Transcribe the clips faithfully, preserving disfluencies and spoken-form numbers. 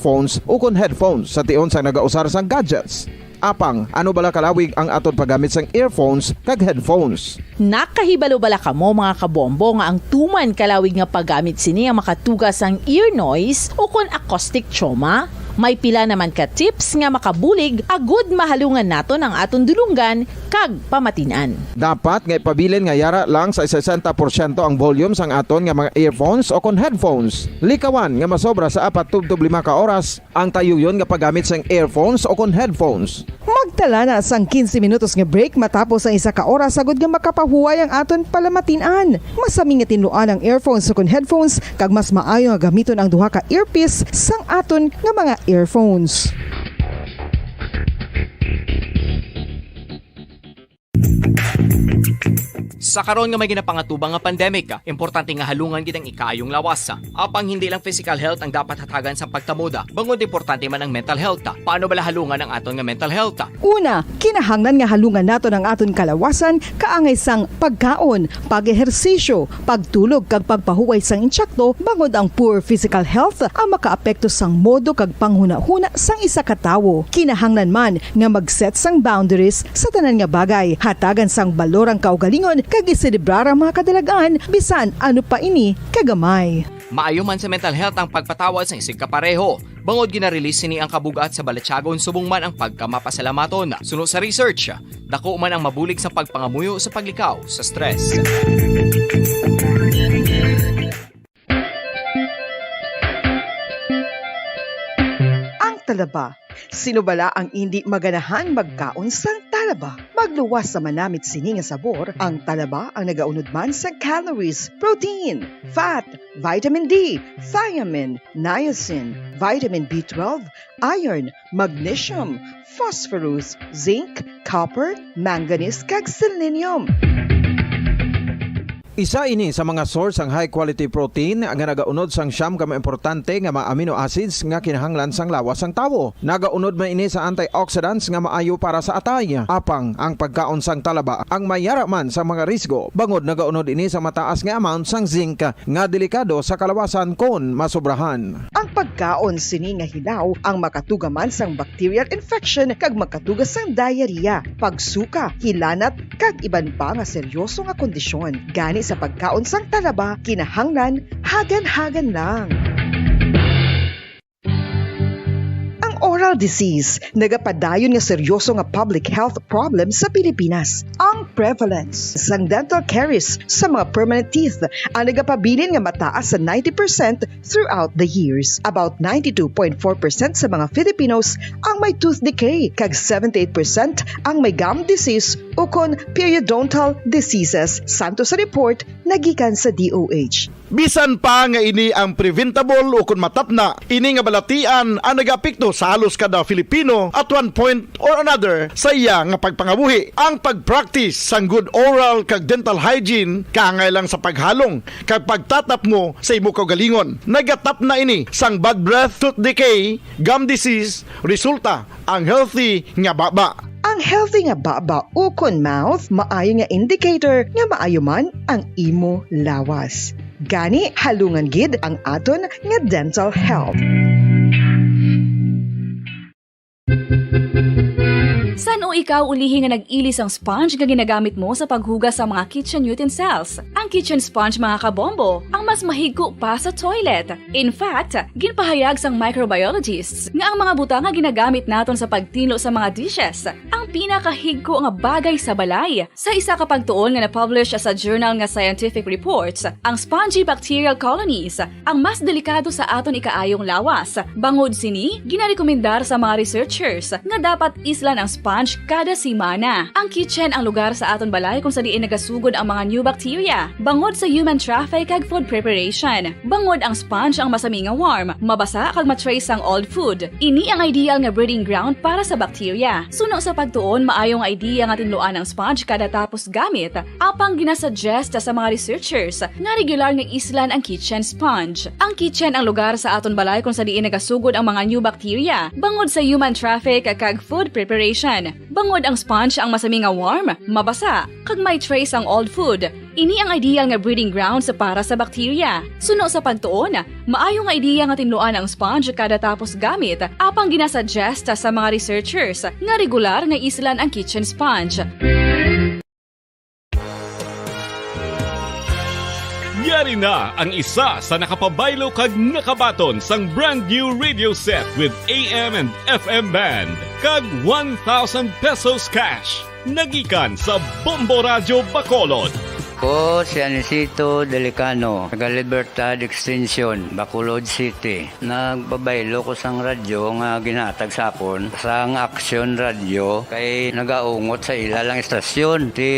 phones ukon headphones sa tion sang nagausar sang gadgets. Apang, ano bala kalawig ang aton paggamit sang earphones kag headphones? Nakahibalo bala kamo, mga kabombo, nga ang tuman kalawig nga paggamit sini ang makatuga sang ear noise ukon acoustic trauma? May pila naman ka tips nga makabulig agud mahalungan naton ang aton dulonggan kag pamatin-an. Dapat nga ipabilin nga yara lang sa sesenta porsyento ang volume sang aton nga mga earphones ukon headphones. Likawan nga masobra sa apat tubtob lima ka oras ang tayuyon nga paggamit sang earphones ukon headphones. Magtala na sang quince minutos nga break matapos ang isa ka oras, agud nga makapahuway ang aton palamatin-an. Masami nga tinluan ang earphones ukon headphones, kag mas maayo nga gamiton ang duha ka earpiece sang aton nga mga earphones. Sa karon nga may ginapangatubang nga pandemic, importante nga halungan gid ang ikaayong lawas. Apang hindi lang physical health ang dapat hatagan sa pagtamod, bangod importante man ang mental health. Paano bala halungan ang aton nga mental health? Una, kinahanglan nga halungan naton ang aton kalawasan kaangay sang pagkaon, pag-ehersisyo, pagtulog, kag pagpahuway sang insakto, bangod ang poor physical health ang makaapekto sang modo kag panghunahuna sang isa ka tawo. Kinahanglan man nga mag-set sang boundaries sa tanan nga bagay, hatagan sang balor ang kaugalingon, kag iselebrar ang mga kadalag-an, bisan ano pa ini kagamay. Maayo man sa mental health ang pagpatawad sang isigkapareho, bangod gina-release sini ang kabug-at sa balatyagon subong man ang pagkamapasalamaton. Suno sa research, dako man ang mabulig sa pagpangamuyo sa paglikaw sa stress. Ang talaba. Sino bala ang indi maganahan magkaon sang talaba? Magluwas sa manamit sini nga sabor, ang talaba ang nagaunod man sa calories, protein, fat, vitamin D, thiamine, niacin, vitamin B twelve, iron, magnesium, phosphorus, zinc, copper, manganese, kag selenium. Isa ini sa mga source sang high quality protein nga nagaunod sang siyam ka mga importante nga mga amino acids nga kinahanglan sang lawas sang tawo. Nagaunod man ini sa antioxidants nga maayo para sa atay. Apang ang pagkaon sang talaba ang may yara man sa mga risgo, bangod nagaunod ini sa mataas nga amount sang zinc nga delikado sa kalawasan kon masobrahan. Ang pagkaon sini nga hilaw ang makatuga man sang bacterial infection kag makatuga sang diarrhea, pagsuka, hilanat, kag iban pa nga seryoso nga kondisyon. Gani sa pagkaon sang talaba, kinahanglan hagan-hagan lang. Ang oral disease nagapadayon nga seryoso nga public health problem sa Pilipinas. Ang prevalence sang dental caries sa mga permanent teeth ang nagapabilin nga mataas sa ninety percent throughout the years. About ninety-two point four percent sa mga Filipinos ang may tooth decay, kag seventy-eight percent ang may gum disease ukon periodontal diseases, santo sa report nagikan sa D O H. Bisan pa nga ini ang preventable ukon matapna, ini nga balatian ang nagaapekto sa halos kada Filipino at one point or another sa iya nga pagpangabuhi. Ang pag-practice sang good oral kag dental hygiene kaangay lang sa paghalong kag pagtatapngo sa imo kaugalingon. Nagatapna ini sang bad breath, tooth decay, gum disease, resulta ang healthy nga baba. Ang healthy nga baba ukon mouth maayo nga indicator nga maayo man ang imo lawas. Gani, halungan gid ang aton nga dental health. San-o ikaw ulihi nga nag-ili sang sponge nga ginagamit mo sa paghugas sa mga kitchen utensils? Ang kitchen sponge, mga kabombo, ang mas mahigko pa sa toilet. In fact, ginpahayag sang microbiologists nga ang mga butang nga ginagamit naton sa pagtinlo sa mga dishes ang pinakahigko nga bagay sa balay. Sa isa ka pagtuon nga na-publish sa journal nga Scientific Reports, ang spongy bacterial colonies ang mas delikado sa aton ikaayong lawas. Bangod sini, ginarekomendar sa mga researchers nga dapat islan ang sponge kada semana. Ang kitchen ang lugar sa aton balay kung sa diin nagasugod ang mga new bacteria, bangod sa human traffic kag food preparation. Bangod ang sponge ang masami nga warm, mabasa kag ma-trace sang old food. Ini ang ideal nga breeding ground para sa bacteria. Suno sa pagtuon, maayo nga idea nga tinluan ang sponge kada tapos gamit, apang ginasuggest sa mga researchers nga regular nga islan ang kitchen sponge. Ang kitchen ang lugar sa aton balay kung sa diin nagasugod ang mga new bacteria, bangod sa human traffic kag food preparation. Bangod ang sponge ang masami nga warm, mabasa, kag may trace ang old food, ini ang ideal nga breeding grounds para sa bakterya. Suno sa pagtuon, maayo nga ideya nga tinluan ang sponge kada tapos gamit, apang ginasuggest sa mga researchers nga regular nga islan ang kitchen sponge. Yari na ang isa sa nakapabaylo kag nakabaton sang brand new radio set with A M and F M band kag one thousand pesos cash nagikan sa Bombo Radyo Bacolod. Ko si Anisito Delicano, taga Libertad Extension, Bacolod City. Nagpabaylo ko sang radyo nga ginhatag sa akon sang Action Radio kay nagaungot sa ila lang istasyon. Ti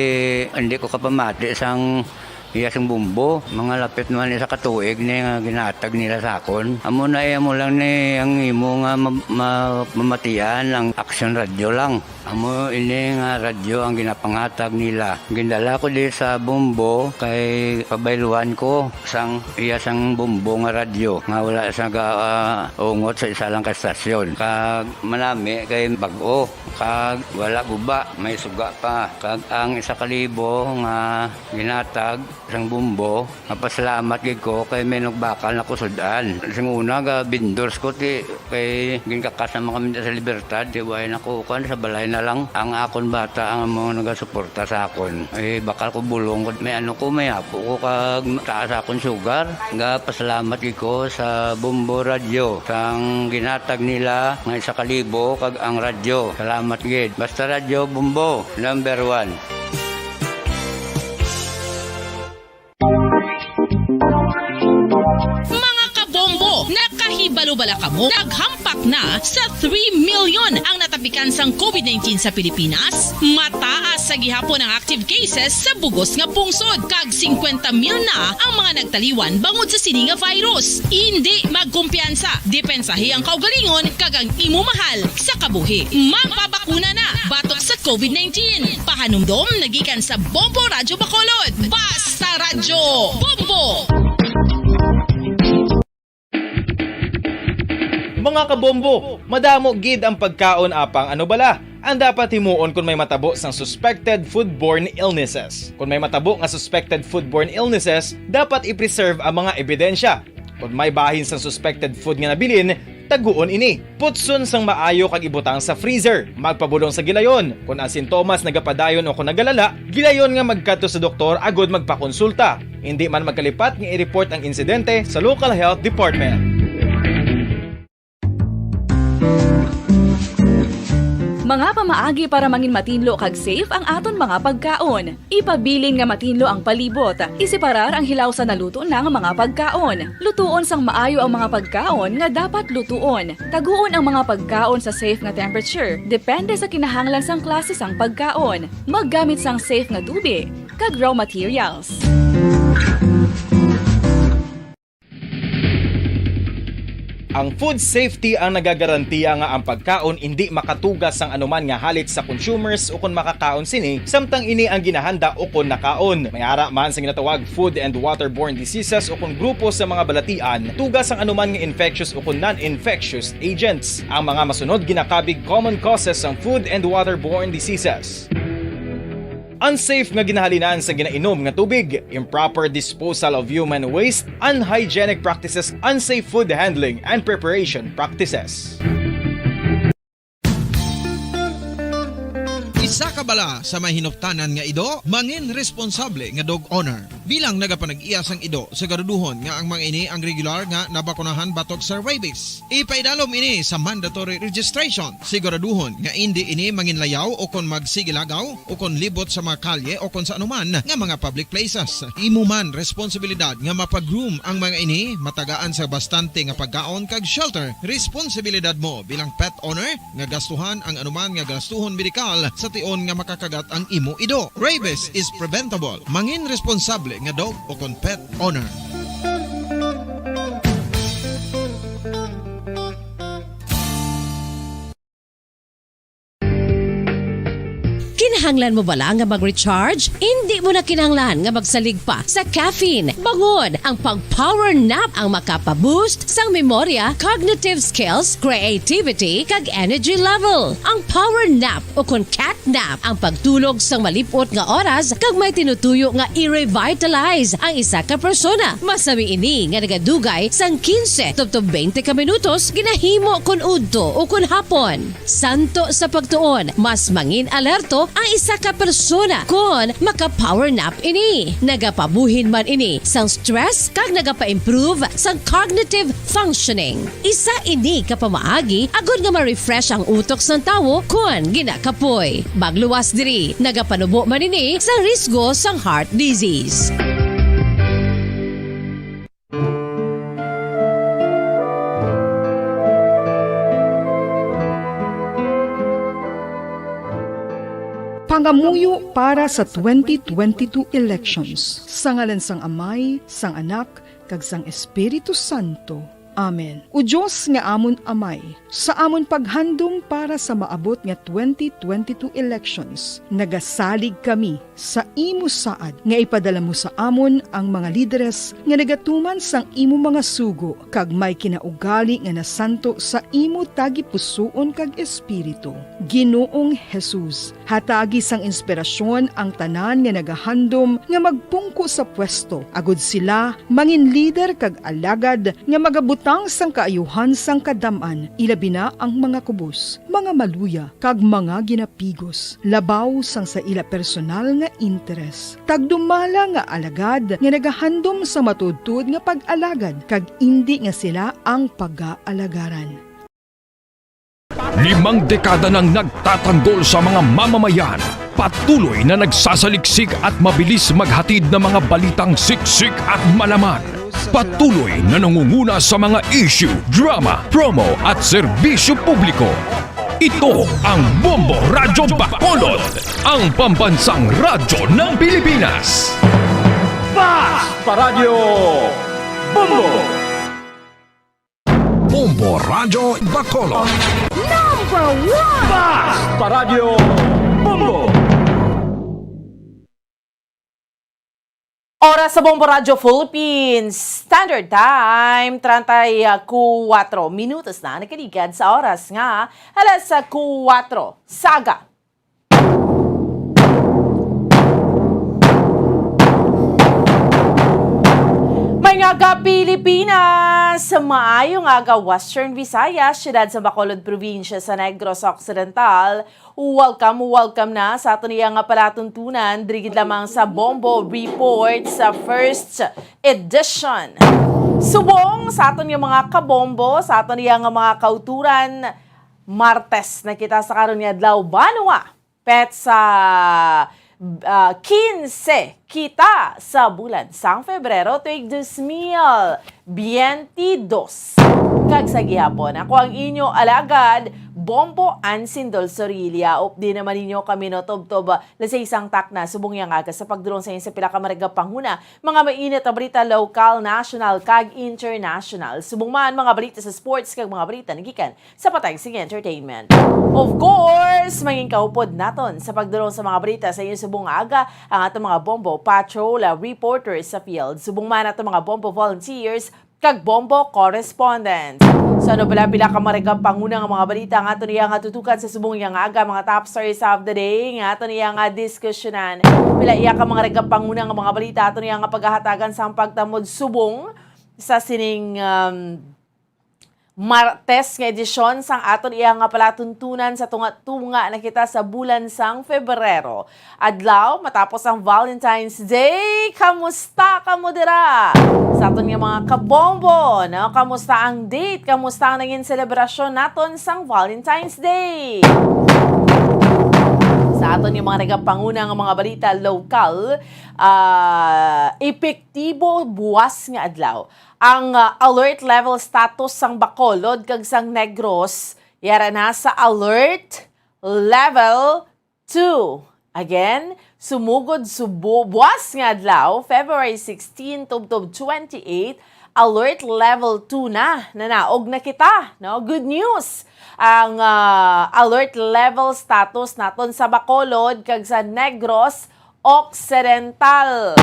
hindi ko kapamati sang iya sing bumbo. Mga lapit naman isa ka tuig ni nga ginhatag nila sa akon. Amo na iya mo lang ni ang imo nga ma- ma- mamatian ang Action Radio lang. Amo ini nga radyo ang ginapangatag nila. Gindala ko di sa Bombo kay pabayluan ko sang iya sang Bombo nga radyo nga wala sa ga, ah, ungot sa isa lang ka estasyon. Kag manami kay bag-o, kag wala guba, may suga pa. Kag ang isa ka libo nga ginatag sang Bombo, mapasalamat gid ko kay may nagbakal na ko sud-an. Sing una ga vendors ko ti kay ginkakas naman kami sa Libertad, ti way na ko kan sa balay na lang ang akon bata ang mga nagasuporta sa akon. Eh bakal ko bulong ko may ano ko may apo ko kag taas akon sugar. Ga pasalamat gid ko sa Bombo Radio sang ginatag nila nga isa ka libo kag ang radyo. Salamat gid. Basta Radyo Bombo, number one. Mga kabombo, nakahibalo bala kamo? Naghampak na sa three million ang natapikan sang COVID nineteen sa Pilipinas. Mataas sa gihapon ang active cases sa bugos nga pungsod, kag singkwenta mil na ang mga nagtaliwan bangod sa sini nga virus. Indi magkumpiyansa, depensahi ang kaugalingon kag ang imo mahal sa kabuhi. Magpabakuna na batok sa COVID nineteen. Pahanumdom nagikan sa Bombo Radyo Bacolod. Basta Radyo Bombo! Mga kabombo, madamo gid ang pagkaon apang ano bala ang dapat himuon kon may matabo sang suspected foodborne illnesses. Kon may matabo nga suspected foodborne illnesses, dapat i-preserve ang mga ebidensya. Kon may bahin sang suspected food nga nabilin, taguon ini. Putson sang maayo kag ibutang sa freezer. Magpabulong sa gilayon. Kon ang sintomas nagapadayon o kon nagalala, gilayon nga magkadto sa doktor agud magpakonsulta. Indi man magkalipat nga i-report ang insidente sa local health department. Mga pamaagi para mangin matinlo kag safe ang aton mga pagkaon. Ipabilin nga matinlo ang palibot. Iseparar ang hilaw sa naluto na nga mga pagkaon. Lutuon sang maayo ang mga pagkaon nga dapat lutuon. Taguon ang mga pagkaon sa safe nga temperature, depende sa kinahanglan sang klase sang pagkaon. Maggamit sang safe nga tubig kag raw materials. Ang food safety ang nagagarantiya nga ang pagkaon indi makatugas sang anuman nga halit sa consumers ukon makakaon sini, samtang ini ang ginahanda ukon nakaon. May ara man sa ginatawag food and waterborne diseases ukon grupo sa mga balatian, tugas sang anuman nga infectious ukon non-infectious agents. Ang mga masunod ginakabig common causes sang food and waterborne diseases. Unsafe nga ginahalinan sa ginainom nga tubig, improper disposal of human waste, unhygienic practices, unsafe food handling and preparation practices. Isa ka bala sa may hinuptanan nga ido, mangin responsable nga dog owner. Bilang nagapanag-iya sang ido, siguraduhon nga ang mga ini ang regular nga nabakunahan batok sa rabies. Ipaidalom ini sa mandatory registration. Siguraduhon nga indi ini manginlayaw o kon magsigilagaw o kon libot sa mga kalye o kon sa anuman nga mga public places. Imo man responsibilidad nga mapa-groom ang mga ini, matagaan sa bastante nga pagkaon kag shelter. Responsibilidad mo bilang pet owner nga gastuhan ang anuman nga gastuhon medikal sa tion nga makakagat ang imo ido. Rabies is preventable. Mangin responsable nga dog o kon pet owner. Kinahanglan mo bala nga mag-recharge? Indi mo na kinahanglan nga magsalig pa sa caffeine. Bangod, ang pag-power nap ang makapa-boost sang memorya, cognitive skills, creativity, kag energy level. Ang power nap, o kon cat nap, ang pagtulog sang malip-ot nga oras kag may tinutuyo nga i-revitalize ang isa ka persona. Masami ini nga nagadugay sang quince tubtob twenty ka minutos, ginahimo kon udto o kon hapon. Santo sa pagtuon, mas mangin alerto ang isa ka persona kon maka-power nap ini. Nagapabuhin man ini sang stress kag nagapa-improve sang cognitive functioning. Isa ini ka pamaagi agod nga ma-refresh ang utok sang tawo kon ginakapoy. Magluwas diri, nagapanubo man ini sang risgo sang heart disease. Pangamuyo para sa twenty twenty-two elections. Sa ngalan sang Amay, sang Anak, kag sang Espiritu Santo. Amen. O Dios nga amon Amay, sa amon paghandom para sa maabot nga twenty twenty-two elections, nagasalig kami sa imo saad nga ipadala mo sa amon ang mga lideres nga nagatuman sang imo mga sugo kag may kinaugali nga nasanto sa imo tagipusoon kag espiritu. Ginoong Jesus, hatagi sang inspirasyon ang tanan nga nagahandom nga magpungko sa pwesto, agod sila mangin lider kag alagad nga magabutang sang kaayuhan sang kadam-an, ilabi na ang mga kubos, mga maluya, kag mga ginapigos, labaw sang sa ila personal nga interes. Tagdumala nga alagad nga nagahandom sa matuodtuod nga pag-alagad, kag indi nga sila ang pagaalagaran. Limang dekada nang nagtatanggol sa mga mamamayan. Patuloy na nagsasaliksik at mabilis maghatid ng mga balitang siksik at malaman. Patuloy na nangunguna sa mga issue, drama, promo, at serbisyo publiko. Ito ang Bombo Radyo Bacolod, ang pambansang radyo ng Pilipinas. Fast Paradyo Bombo! Bombo Radyo Bacolod. Number one! Fast Paradyo Bombo! Oras sa Bombo Radyo Philippines Standard Time, treinta y cuatro minutos na nakaligad sa oras nga alas kuwatro sa aga. Maayong aga, Pilipinas! Maayong aga, Western Visayas, siyudad sa Bacolod, probinsya sa Negros Occidental. Welcome, welcome na sa aton iya nga palatuntunan, diri gid lamang sa Bombo Report sa first edition. Subong sa aton nga mga kabombo, sa aton iya nga mga kauturan, Martes na kita sa karon nga adlaw, banwa petsa, ah, quince kita sa bulan sang Febrero, tuig dos mil biyente dos. Kag sa gihapon, ako ang inyo alagad, Bombo Ansindol Sorilla. Updi naman ninyo kami, no, tubtob, ah, alas sais sang takna, subong yang aga sa pagdulong sa inyo sa pila ka mga panguna, mga mainit nga balita, lokal, national, kag international. Subong man, mga balita sa sports kag mga balita nagikan sa patag sing entertainment. Of course, mangin kaupod naton sa pagdulong sa mga balita sa inyo subong nga aga ang aton mga Bombo Patrol, ah, reporters sa field. Subong man aton mga Bombo volunteers kag Bombo correspondents. So, ano bala pila ka mga panguna nga mga balita nga aton iya nga tutukan sa subong iya nga aga, mga top stories of the day nga aton iya nga diskusyonan? Pila iya ka mga panguna nga mga balita aton iya nga paghahatagan sang pagtamod subong sa sining, um, Martes nga edisyon sang aton iya nga palatuntunan sa tunga-tunga na kita sa bulan sang Febrero. Adlaw matapos ang Valentine's Day, kamusta kamo dira? Sa aton nga mga kabombo, no? Kamusta ang date? Kamusta ang nangin selebrasyon naton sang Valentine's Day? Sa aton nga mga nagapanguna nga mga balita lokal, ah, epektibo buwas nga adlaw ang, ah, alert level status sang Bacolod kag sang Negros, yara na sa alert level two. Again, sumugod subo-, buwas nga adlaw, February sixteen tubtob twenty-eight, Alert level two na, nanaog na kita, no? Good news! Ang, ah, alert level status naton sa Bacolod kag sa Negros Occidental.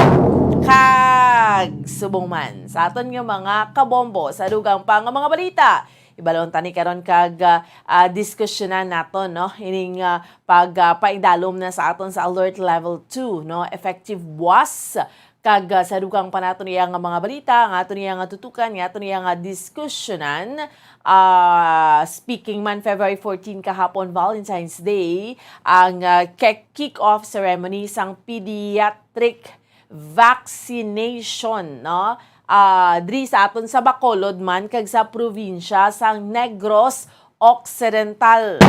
Kag subong man sa aton nga mga kabombo, sa dugang pa nga mga balita, ibalon tani karon kag, ah, ah, diskusyonan naton, no, ining, ah, pag, ah, paidalom na sa aton sa alert level two, no, effective buwas. Kag, ah, sa dugang pa naton iya nga mga balita, nga aton iya nga tutukan, nga aton iya nga diskusyonan, ah, speaking man, February fourteen kahapon, Valentine's Day, ang, ah, ke-, kick-off ceremony sang pediatric vaccination, no? Ah, diri sa aton sa Bacolod man kag sa probinsya sang Negros Occidental,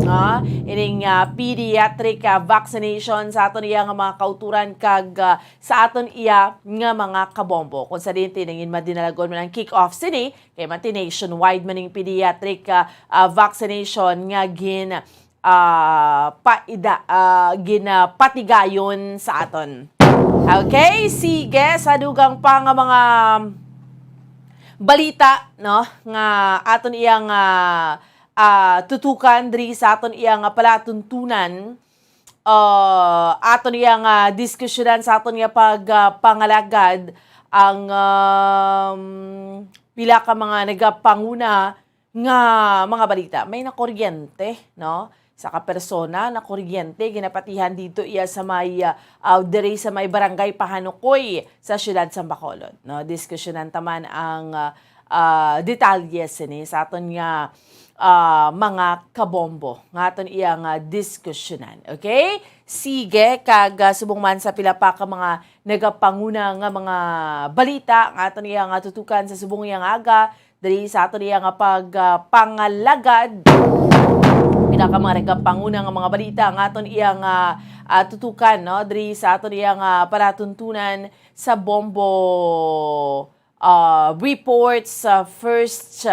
no? Ining, ah, pediatric, ah, vaccination sa aton iya nga mga kauturan kag, ah, sa aton iya nga mga kabombo. Kung sa dinti nangin madinalagon man ang kick-off sini, kay man ti nationwide man ning pediatric, ah, ah, vaccination nga gin, ah, paida-, ah, ginapatigayon sa aton. Okay, sige, sa dugang pa nga mga balita, no, nga aton iyang, ah, ah, tutukan diri sa aton iyang palatuntunan, ah, aton iyang, ah, diskusyonan sa aton nga pag, ah, pangalagad ang, um, pila ka mga nagapanguna nga mga balita. May nakuryente, no? Sa ka persona, nakuryente, ginapatihan dito iya sa may, ah, ah, diri sa may barangay Pahanukoy sa siyudad sa Bacolod, no? Diskusyonan ta man ang, ah, ah, detalye sini sa aton nga, ah, mga kabombo nga aton iya nga diskusyonan. Okay? Sige, kag, ah, subong man sa pila pa ka mga nagapanguna nga mga balita nga aton iya nga tutukan sa subong iya nga aga, diri sa aton iya nga pag, ah, pangalagad. Pila ka mga nagapanguna nga mga balita nga aton iya nga, ah, tutukan, no, diri sa aton iya nga palatuntunan sa Bombo, ah, Reports, ah, first,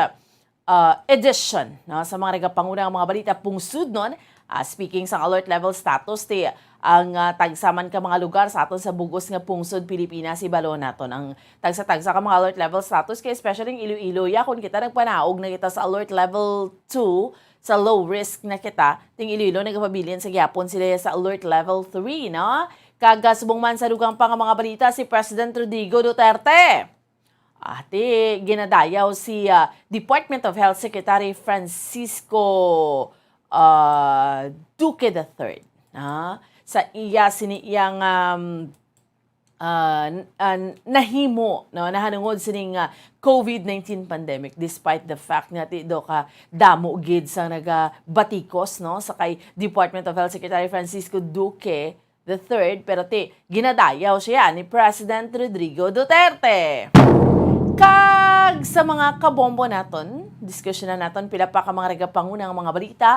ah, edition, no, sa mga nagapanguna nga mga balita pungsod, no. Ah, speaking sang alert level status, ti ang, ah, tagsa man ka mga lugar sa aton sa bug-os nga pungsod Pilipinas, ibalo naton ang tagsa-tagsa ka mga alert level status, kay especially ang Iloilo, ya, kung kita nagpanaog na kita sa alert level two, sa low risk na kita, ting Iloilo nagapabilin sa gihapon sila sa alert level three, no? Kag, ah, subong man sa dugang pa nga mga balita, si President Rodrigo Duterte, ah, ti ginadayaw si, ah, Department of Health Secretary Francisco, ah, Duque the third, ah, sa iya sini iyang, um, ah, n-, ah, nahimo, no, nahanungod sining, ah, covid nineteen pandemic, despite the fact nga ti do ka damo gid sang nagabatikos, no, sa kay Department of Health Secretary Francisco Duque the third, pero ti ginadayaw siya ni President Rodrigo Duterte. Kag sa mga kabombo naton, diskusyonan naton pila pa ka mga nagapanguna nga mga balita,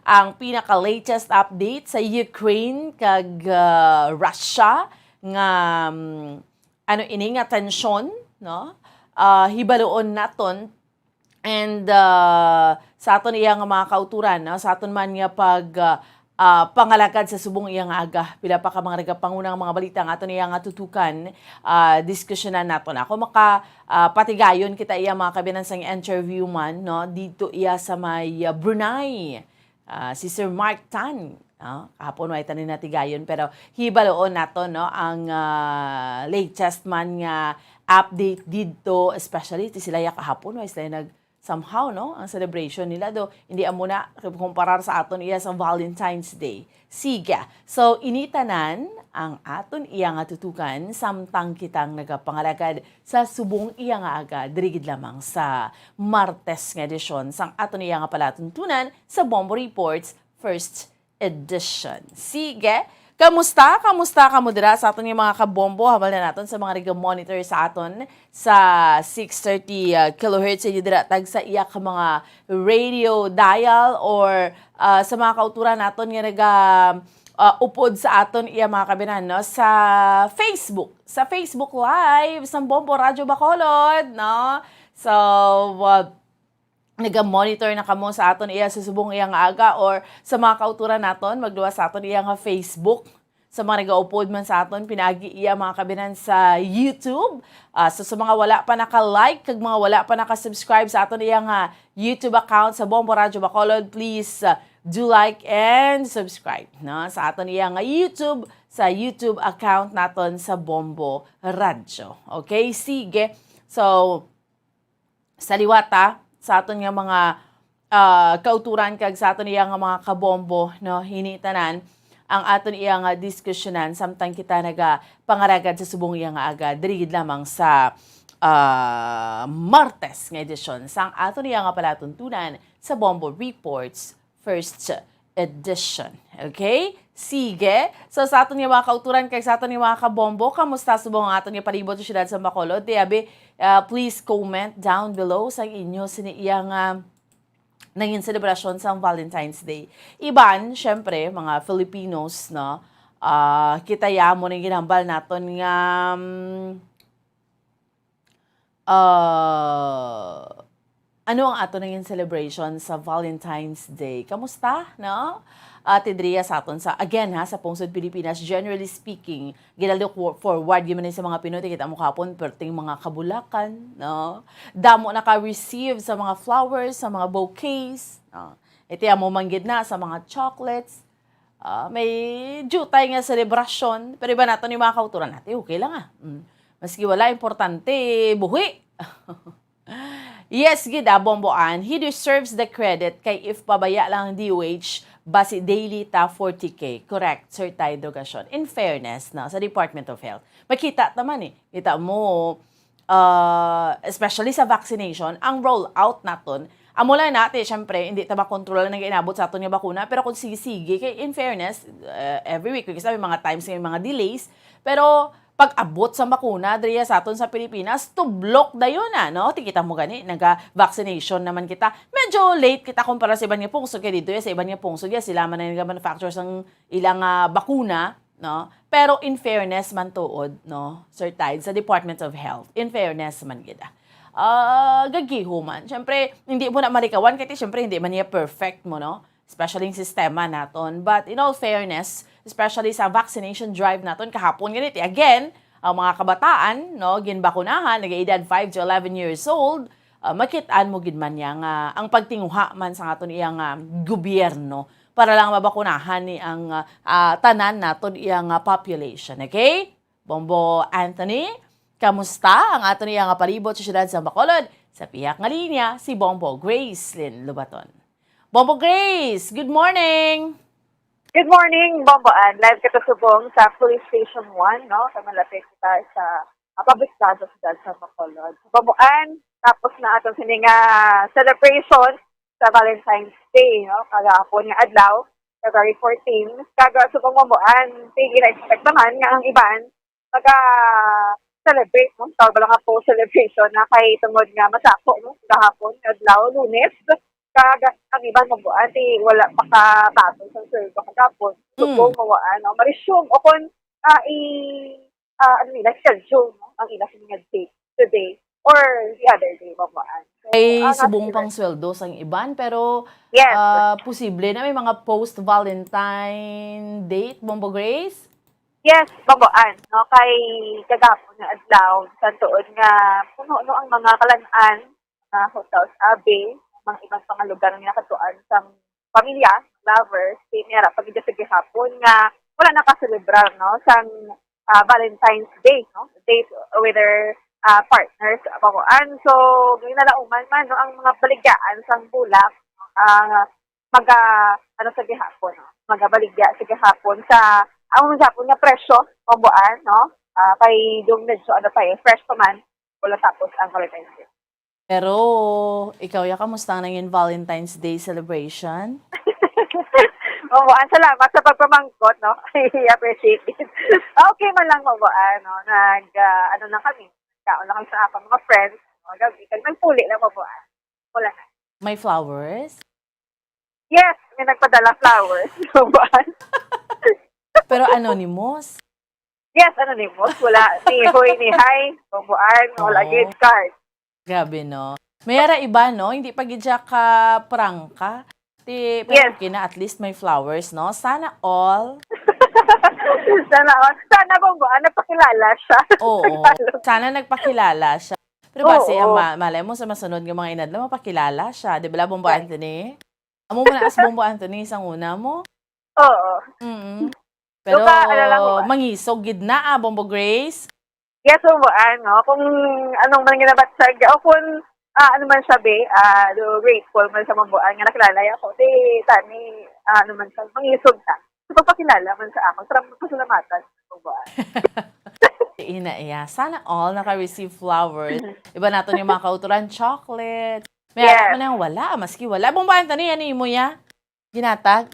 ang pinaka-latest update sa Ukraine kag, ah, Russia nga, mm, ano ini nga tensyon, no? Ah, hibaluon naton. And, ah, sa aton iya nga mga kauturan, no? Sa aton man nga pag, ah, ah, pangalagad sa subong iya nga aga, pila pa ka mga nagapanguna nga mga balita nga aton iya nga tutukan, ah, diskusyonan naton. Ako maka, ah, patigayon kita iya mga kabyanan sang interview man, no? Dito iya sa may, ah, Brunei. Ah, si Sir Mark Tan, ah, kahapon way tanin natigayon, pero hibaluon nato, no, ang, ah, latest man nga update didto, especially ti sila ya kahapon, way sila nag, somehow, no, ang celebration nila do, hindi amo na kumparar sa aton iya sa Valentine's Day. Sige, so ini tanan ang aton iya nga tutukan samtang kitang nagapangalagad sa subong iya nga aga, diri gid lamang sa Martes nga edisyon sang aton iya nga palatuntunan sa Bombo Reports First Edition. Sige, kamusta? Kamusta kamo dira sa aton nga mga kabombo? Hambal na naton sa mga nag-monitor sa aton sa six thirty, ah, kilohertz sa inyo dira tag sa iya ka mga radio dial or, ah, sa mga kauturan naton nga naga, ah, upod sa aton iya mga kabyanan, no, sa Facebook, sa Facebook Live sang Bombo Radyo Bacolod, no? So, ah, naga-monitor na kamo sa aton iya sa subong iya nga aga or sa mga kauturan naton, magluwas sa aton iya nga Facebook, Sa mga nagaupod man sa aton, pinagi iya mga kabinan sa YouTube. Ah, so sa mga wala pa naka-like, kag mga wala pa naka-subscribe sa aton iya nga YouTube account sa Bombo Radyo Bacolod, please, ah, do like and subscribe, no? Sa aton iya nga YouTube, sa YouTube account naton sa Bombo Radyo. Okay? Sige. So, sa liwat, ah, sa aton nga mga, ah, kauturan kag sa aton iya nga mga kabombo, no, hini tanan ang aton iya nga diskusyonan samtang kita nagapangaragad sa subong iya nga aga, diri gid lamang sa, ah, Martes nga edisyon sang aton iya nga palatuntunan sa Bombo Reports First Edition. Okay? Sige. So, sa aton nga mga kauturan kag sa aton nga mga kabombo, kamusta subong ang aton nga palibot sa siyudad sa Bacolod? Ti, abi, ah, please comment down below sa inyo sini iya nga nangin selebrasyon sang Valentine's Day. Iban, syempre, mga Filipinos, no? Ah, kita ya mo ning ginhambal naton nga, mm, ah, ano ang ato nangin celebration sa Valentine's Day? Kamusta, no? Ate Dria sa aton sa, again ha, sa Pungsod Pilipinas, generally speaking, ginalook wo-, forward gyud man ni sa mga Pinoy, kita mo kahapon, perting mga kabulakan, no? Damo naka-receive sa mga flowers, sa mga bouquets, no? Iti amo man gid na sa mga chocolates. Ah, may jutay nga selebrasyon, pero iba nato ni mga kauturan natin, okay lang ah. Mm. Maski wala, importante, buhi. Yes, gid, ah, Bomboan. He deserves the credit kay if pabaya lang ang D O H, basi daily ta forty K. Correct, Sir Tay Drogasyon. In fairness, no, sa Department of Health, makita ta man eh. Kita mo, ah, especially sa vaccination, ang rollout naton, amo lang na, ti, syempre, hindi ta makontrol ang nag-inabot sa aton nga bakuna, pero kung sige-sige, kay in fairness, eh, every week, kasi may mga times nga may mga delays, pero pag-abot sa bakuna, diriya sa aton sa Pilipinas, tublok dayon na, no? Ti, kita mo gani, naga-vaccination naman kita. Medyo late kita kumpara sa iban nga pungsod, kay dito, eh, sa iban nga pungsod, ya, sila man ang naga-manufacture sang ilang, ah, bakuna, no? Pero in fairness man tuod, no, Sir Tide, sa Department of Health, in fairness man gid, ah, ah, gagiho man. Siyempre, hindi mo na malikawan, kay siyempre, hindi man niya perfect mo, no? Especially yung sistema naton. But in all fairness, especially sa vaccination drive naton kahapon, ganito, again, ang mga kabataan, no, ginbakunahan, nag-edad five to eleven years old, ah, makit-an mo gid man niya nga ang pagtinguha man sa aton iya nga gobyerno para lang mabakunahan ni ang, ah, ah, tanan naton iya nga population. Okay? Bombo Anthony, kamusta ang aton iya nga palibot sa siyudad sa Bacolod? Sa pihak nga linya, si Bombo Grace Lynn Lubaton. Bombo Grace, good morning! Good morning, Bombo Ann. Live kita subong sa Police Station one, no? Sa malapit kita sa, ah, public plaza sa siyudad sa Bacolod. Bombo Ann, tapos na aton sini nga celebration sa Valentine's Day, no? Kagahapon nga adlaw, February fourteen. Kaga subong, Bombo Ann, sige na expect naman nga ang iban maga-celebrate, no? Tawag ba lang nga post celebration na kay tungod nga masako, no? Gahapon, adlaw, Lunes, kag ang iban, Bombo Ann, ti wala pa kabaton sa sweldo kagahapon. Mm. Subong, Bombo Ann, no? Ma-resume o kung, ah, i-, ah, ano nila, schedule, no? Ang ila sini nga date today or the other day, Bombo Ann. So, ay, ang subong ato pang sweldo sang iban, pero, yes, ah, posible na may mga post-Valentine date, Bombo Grace? Yes, Bombo Ann, no, kay kagahapon nga adlaw, sa tuod nga puno, no, ang mga kalan-an, mga hotels, abi, mga ibang pang lugar nga nakatuan sang pamilya, lovers, si Mera, pag sa gihapon nga wala nakaselebrar, no, sang, ah, Valentine's Day, no, date with their, ah, partners, Bombo Ann. So, ginalauman man, no, ang mga baligyaan sang bulak, ah, maga, ano, sa gihapon, no? Magabaligya sa gihapon sa, ang gihapon nga presyo, Bombo Ann, no? Ah, kay yung medyo, ano pa eh, fresh pa man, wala tapos ang Valentine's Day. Pero, ikaw, ya, kamusta ang nangin Valentine's Day celebration? Bombo Ann, salamat sa pagpamangkot, no? I appreciate it. Okay man lang, Bombo Ann, no? Nag, ah, ano lang kami, kaon lang kami sa akong mga friends, no? Gabi, kag nagpuli lang, Bombo Ann. Wala na. May flowers? Yes, may nagpadala flowers. Bombo Ann. Pero anonymous? Yes, anonymous. Wala ni hoy ni hi. Bombo Ann, wala. Oh. Gift card. Grabe, no? May ara iba, no? Hindi pa gid siya ka prangka. Ti, pero yes, okay na, at least may flowers, no? Sana all. Sana all. Sana, Bombo, ah, nagpakilala siya. Oo. Sana nagpakilala siya. Pero basi, Oo. ang ma- malay mo sa masunod nga mga inadlaw, mapakilala siya. Di ba, Bombo Anthony? Amo mo na as Bombo Anthony, isang una mo. Oo. Mm. Pero, Duka, ano lang, Bombo. Mangisog gid na, ah, Bombo Grace. Yes, Bombo Ann, no? Kung anong man ginabatsag, o kung, ah, ano man sabi, ah, do grateful man sa Bombo Ann nga nakilala ako, di, tani, ah, ano man sa, mangisog ta. Sa pagpakilala man sa ako, sarang pasalamatan, Bombo Ann. Ina iya. Sana all naka-receive flowers. Iba nato ni mga kauturan, chocolate. May Yes. ara man ang wala, maski wala. Bombo Anthony, ano imo ya? Ginatag?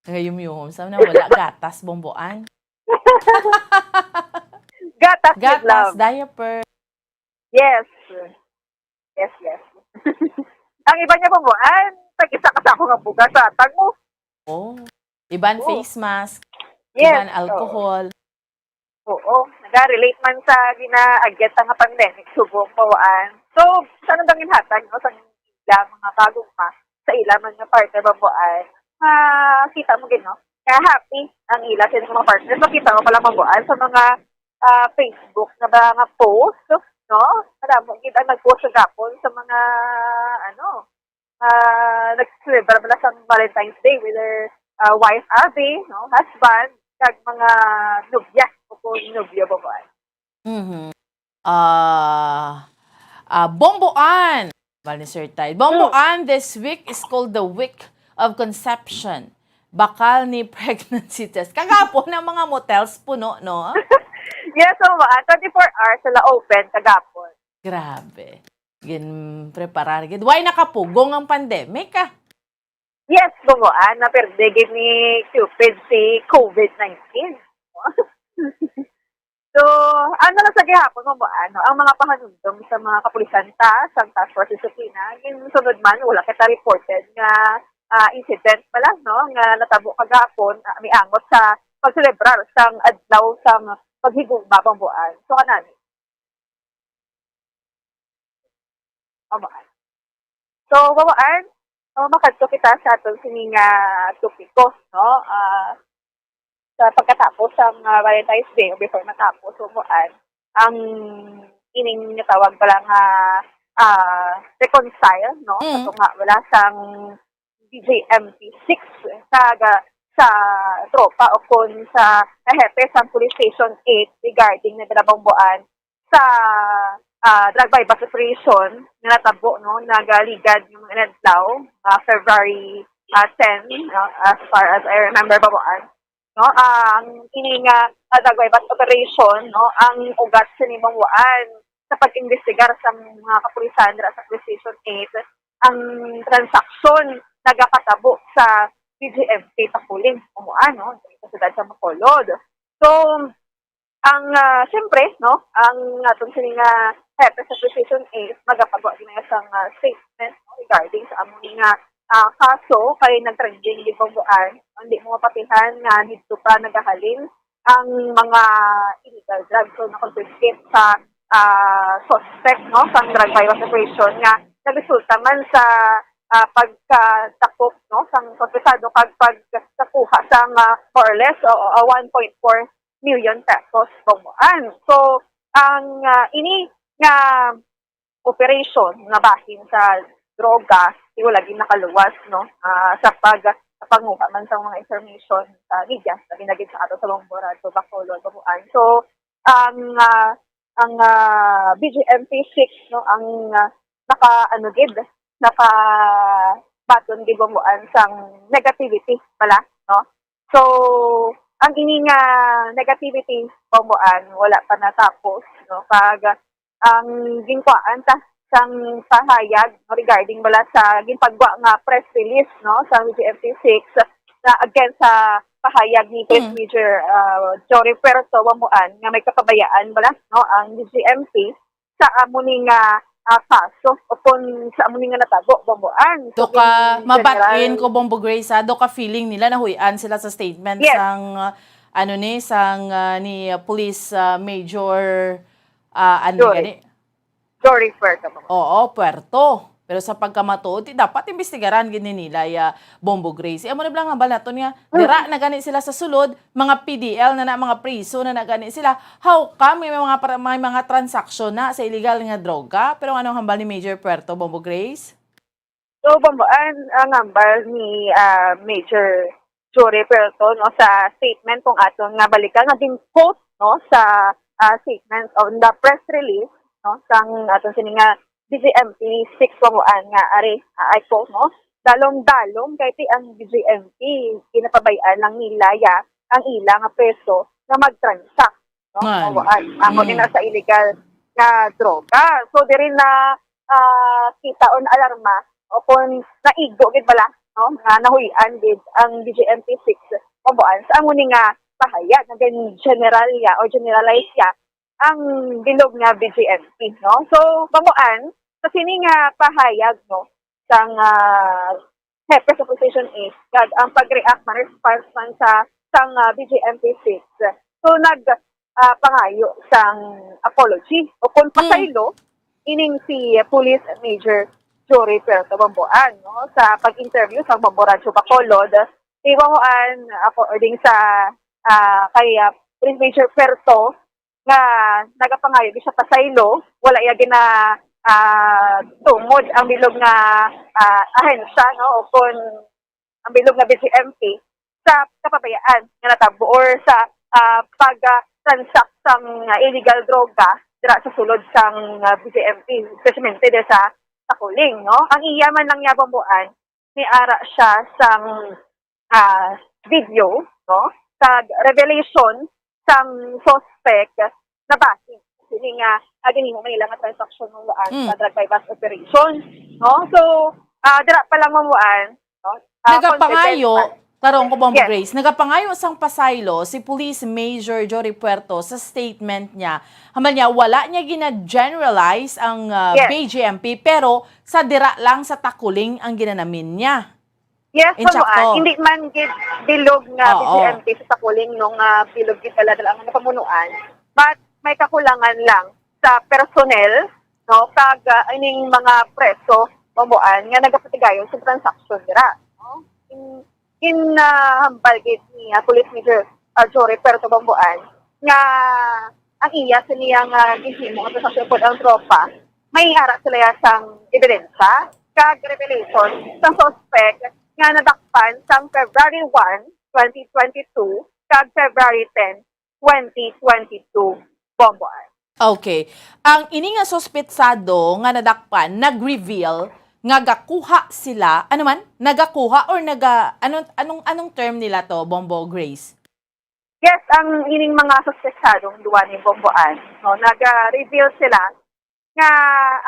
Kagayumyuhom. Sa na wala, gatas, Bombo Ann. Gatas, with Gatas, love. Diaper. Yes. Yes, yes. Ang iba niya, Bombo Ann, tag-isa ka sa ako nga bugas sa atag mo. Oh. Iban Oo. face mask. Yes. Iban alcohol. Oo. Naga-relate man sa gina-, agyan ta nga pandemic, subong Bombo Ann. So, sa nang ginhatag, no, sa ila mga kagugma, sa ila man nga partner, Bombo Ann, ah, kita mo gid, no? Kaya happy ang ila sa mga partner. So, kita mo pala, Bombo Ann, sa mga, ah, Facebook na ba nga post, no? Madamo gid ang nag-post sa gapon sa mga, ano, ah, nag-celebra bala sa Valentine's Day, whether, ah, wife abi, no, husband, kag mga nobya o kung nobyo, Bombo Ann. Mhm. Ah, ah, Bombo Ann. Bali, Sir Tide. Bombo Mm. Ann, this week is called the week of conception. Bakal ni pregnancy test. Kagapon ang mga motels puno, no? Yes, Bombo Ann. Twenty-four hours sila open kagapon. Grabe. Gin-preparar gid. Why nakapugong ang pandemic, ah? Yes, Bombo Ann, naperde gid ni Cupid si COVID nineteen. So, ano lang sa gihapon, Bombo Ann, no? Ang mga pahanumdom sa mga kapulisan ta, sa Task Force Disciplina, yung sunod man, wala kita reported nga, ah, incident pa lang, no? Nga natabo kagapon, ah, may angot sa pagselebrar sang adlaw sang paghigugma, Bombo Ann. So, kanani? Amo. So, Bombo Ann, so, makadto kita sa aton sini nga topiko, no? Ah, sa pagkatapos sang, ah, Valentine's Day, o before matapos, Bombo Ann, ang ining natawag pala nga, ah, reconcile, no? Mm. Sa tunga wala sang B J M P six sa, sa tropa o kon sa hepe sang Police Station eight regarding ni Bombo Ann sa, ah, drug buy-bust operation nga natabo, no, nagaligad nga mga inadlaw, ah, February, ah, ten, no, as far as I remember, Bombo Ann, no, ah, ang ini nga, ah, drug buy-bust operation, no, ang ugat sini, Bombo Ann, sa pag-imbestigar sa mga kapulisan dira sa Police Station eight, ang transaksyon nagakatabo sa B J M P Taculing, Bombo Ann, no, sa siyudad sa Bacolod. So, ang, ah, siyempre, no, ang aton sini nga hepe sa Police Station eight, magapagawa gid na sang, ah, statement, no, regarding sa amo ni nga, ah, kaso kay nag-trending gid, Bombo Ann. Hindi mo mapatihan nga dito pa nagahalin ang mga illegal drugs o na-confiscate sa, ah, suspect, no, sa drug buy-bust operation nga nagresulta man sa, ah, pagkadakop, no, sang konfisado kag pagkakuha sang, ah, more or less, o, o, one point four million pesos, Bombo Ann. So, ang, ah, ini nga operation nga bahin sa droga, di wala gid nakaluwas, no? Ah, sa pag-, sa panguha man sa mga information sa media, labi na gid sa ato sa Longbo, Radso, Bacolod, Babuan. So, ang, ah, ang, ah, B G M P six, no, ang, ah, naka, ano gid, nakabaton gid, Bombo Ann, sang negativity pala, no? So, ang ini nga negativity, Bombo Ann, wala pa natapos, no? Kag ang ginkuhaan ta sang pahayag, no, regarding bala sa ginpagwa nga press release, no, sa B G M P six na against sa pahayag ni Police Hmm. Major, ah, Jory Puerto, Bombo Ann, nga may kakabayaan bala, no, ang B G M P sa amo ni nga, ah, kaso o kung sa amo ni nga natabo, Bombo Ann. So, Do ka, in mabat-in general ko, Bombo Grace, ha? Do ka feeling nila nahuy-an sila sa statement Yes. sang, ah, ano ni, sang, ah, ni, ah, Police, ah, Major, ah, ano Jory. gani? Jory Puerto, Bombo. Oo, Puerto. Pero sa pagkamatuod, ti dapat imbestigaran gid ni nila ya Bombo Grace. Amo na lang hambal naton nga, dira na gani sila sa sulod, mga P D L na na, mga priso na na gani sila. How come may mga, para, may mga transaksyon na sa illegal nga droga? Pero anong hambal ni Major Puerto, Bombo Grace? So, Bombo, ang, ang hambal ni, ah, Major Jory Puerto, no, sa statement kung aton nga balikan, nga gin-quote, no, sa, ah, statement on the press release, no, sang aton sini nga B J M P six, Bombo, nga ari, ah, I quote, no, "Dalom-dalom kay ti ang B J M P, ginapabay-an lang nila ya ang ila nga preso nga mag-transact," no? Man. Mawaan. Amo Mm. din na sa illegal nga droga. So, diri na, ah, kita o naalarma o kung naigo gid bala, no? Nga nahuy-an gid ang B J M P six, Bombo, sa amo ni nga pahayag nga gin-, general ya o generalize ya ang bilog nga B J M P, no? So, Bombo, sa sini nga pahayag, no, sang, ah, Hepe sa Position eight, kag ang pag-react man, response man sa, sang, ah, B J M P six. So, nag, ah, pangayo sang apology o kung Mm. pasaylo ining si Police Major Jory Puerto, Bombo, no? Sa pag-interview sa Bombo Radyo Bacolod, si Bombo, according sa, ah, kay, ah, Police Major Puerto, nga nagapangayo gid siya pasaylo, wala iya gina, ah, tumod ang bilog nga, ah, ahensya, no, o kon ang bilog nga B J M P sa kapabayaan nga natabo or sa, ah, pag, ah, transact sang, ah, illegal droga dira sa sulod sang, ah, B J M P, especially diri sa Taculing, no? Ang iya man lang, ya Bombo, may ara siya sang, ah, video, no? Kag revelation sang suspect na bahin sini nga, ah, ginhimo man nila nga transaksyon, Bombo, Mm. sa drug buy-bust operation, no? So, ah, dira pa lang, Bombo, no? Ah, Nagapangayo, confident pa. Tarong ko, Bombo Yes. Grace, nagapangayo sang pasaylo si Police Major Jory Puerto sa statement niya. Hambal niya, wala niya gina-generalize ang, ah, Yes. B J M P, pero sa dira lang sa Taculing ang ginanamin niya. Yes, Insakto. Bombo, hindi man gid bilog nga Oo. B J M P sa Taculing, no, nga bilog gid talaga ang napamunuan, but may kakulangan lang sa personnel, no, kag, ah, ining mga preso, Bombo, nga nagapatigayon sa transaksyon dira, no? In, in, ah, hambal gid ni, ah, Police Major, ah, Jory Puerto, Bombo, nga ang iya sa niya nga ginhimo nga transaksyon pod ang tropa, may ara sila ya sang ebidensya kag revelation sang suspect nga nadakpan sang February one, twenty twenty-two, kag February ten, twenty twenty-two, Bombo. Okay. Ang ini nga suspetsado nga nadakpan, nag-reveal nga gakuha sila, ano man? Nagakuha or naga-, anong, anong, anong term nila to, Bombo Grace? Yes, ang ining mga suspetsadong duwa ni Bombo, no, naga-reveal sila nga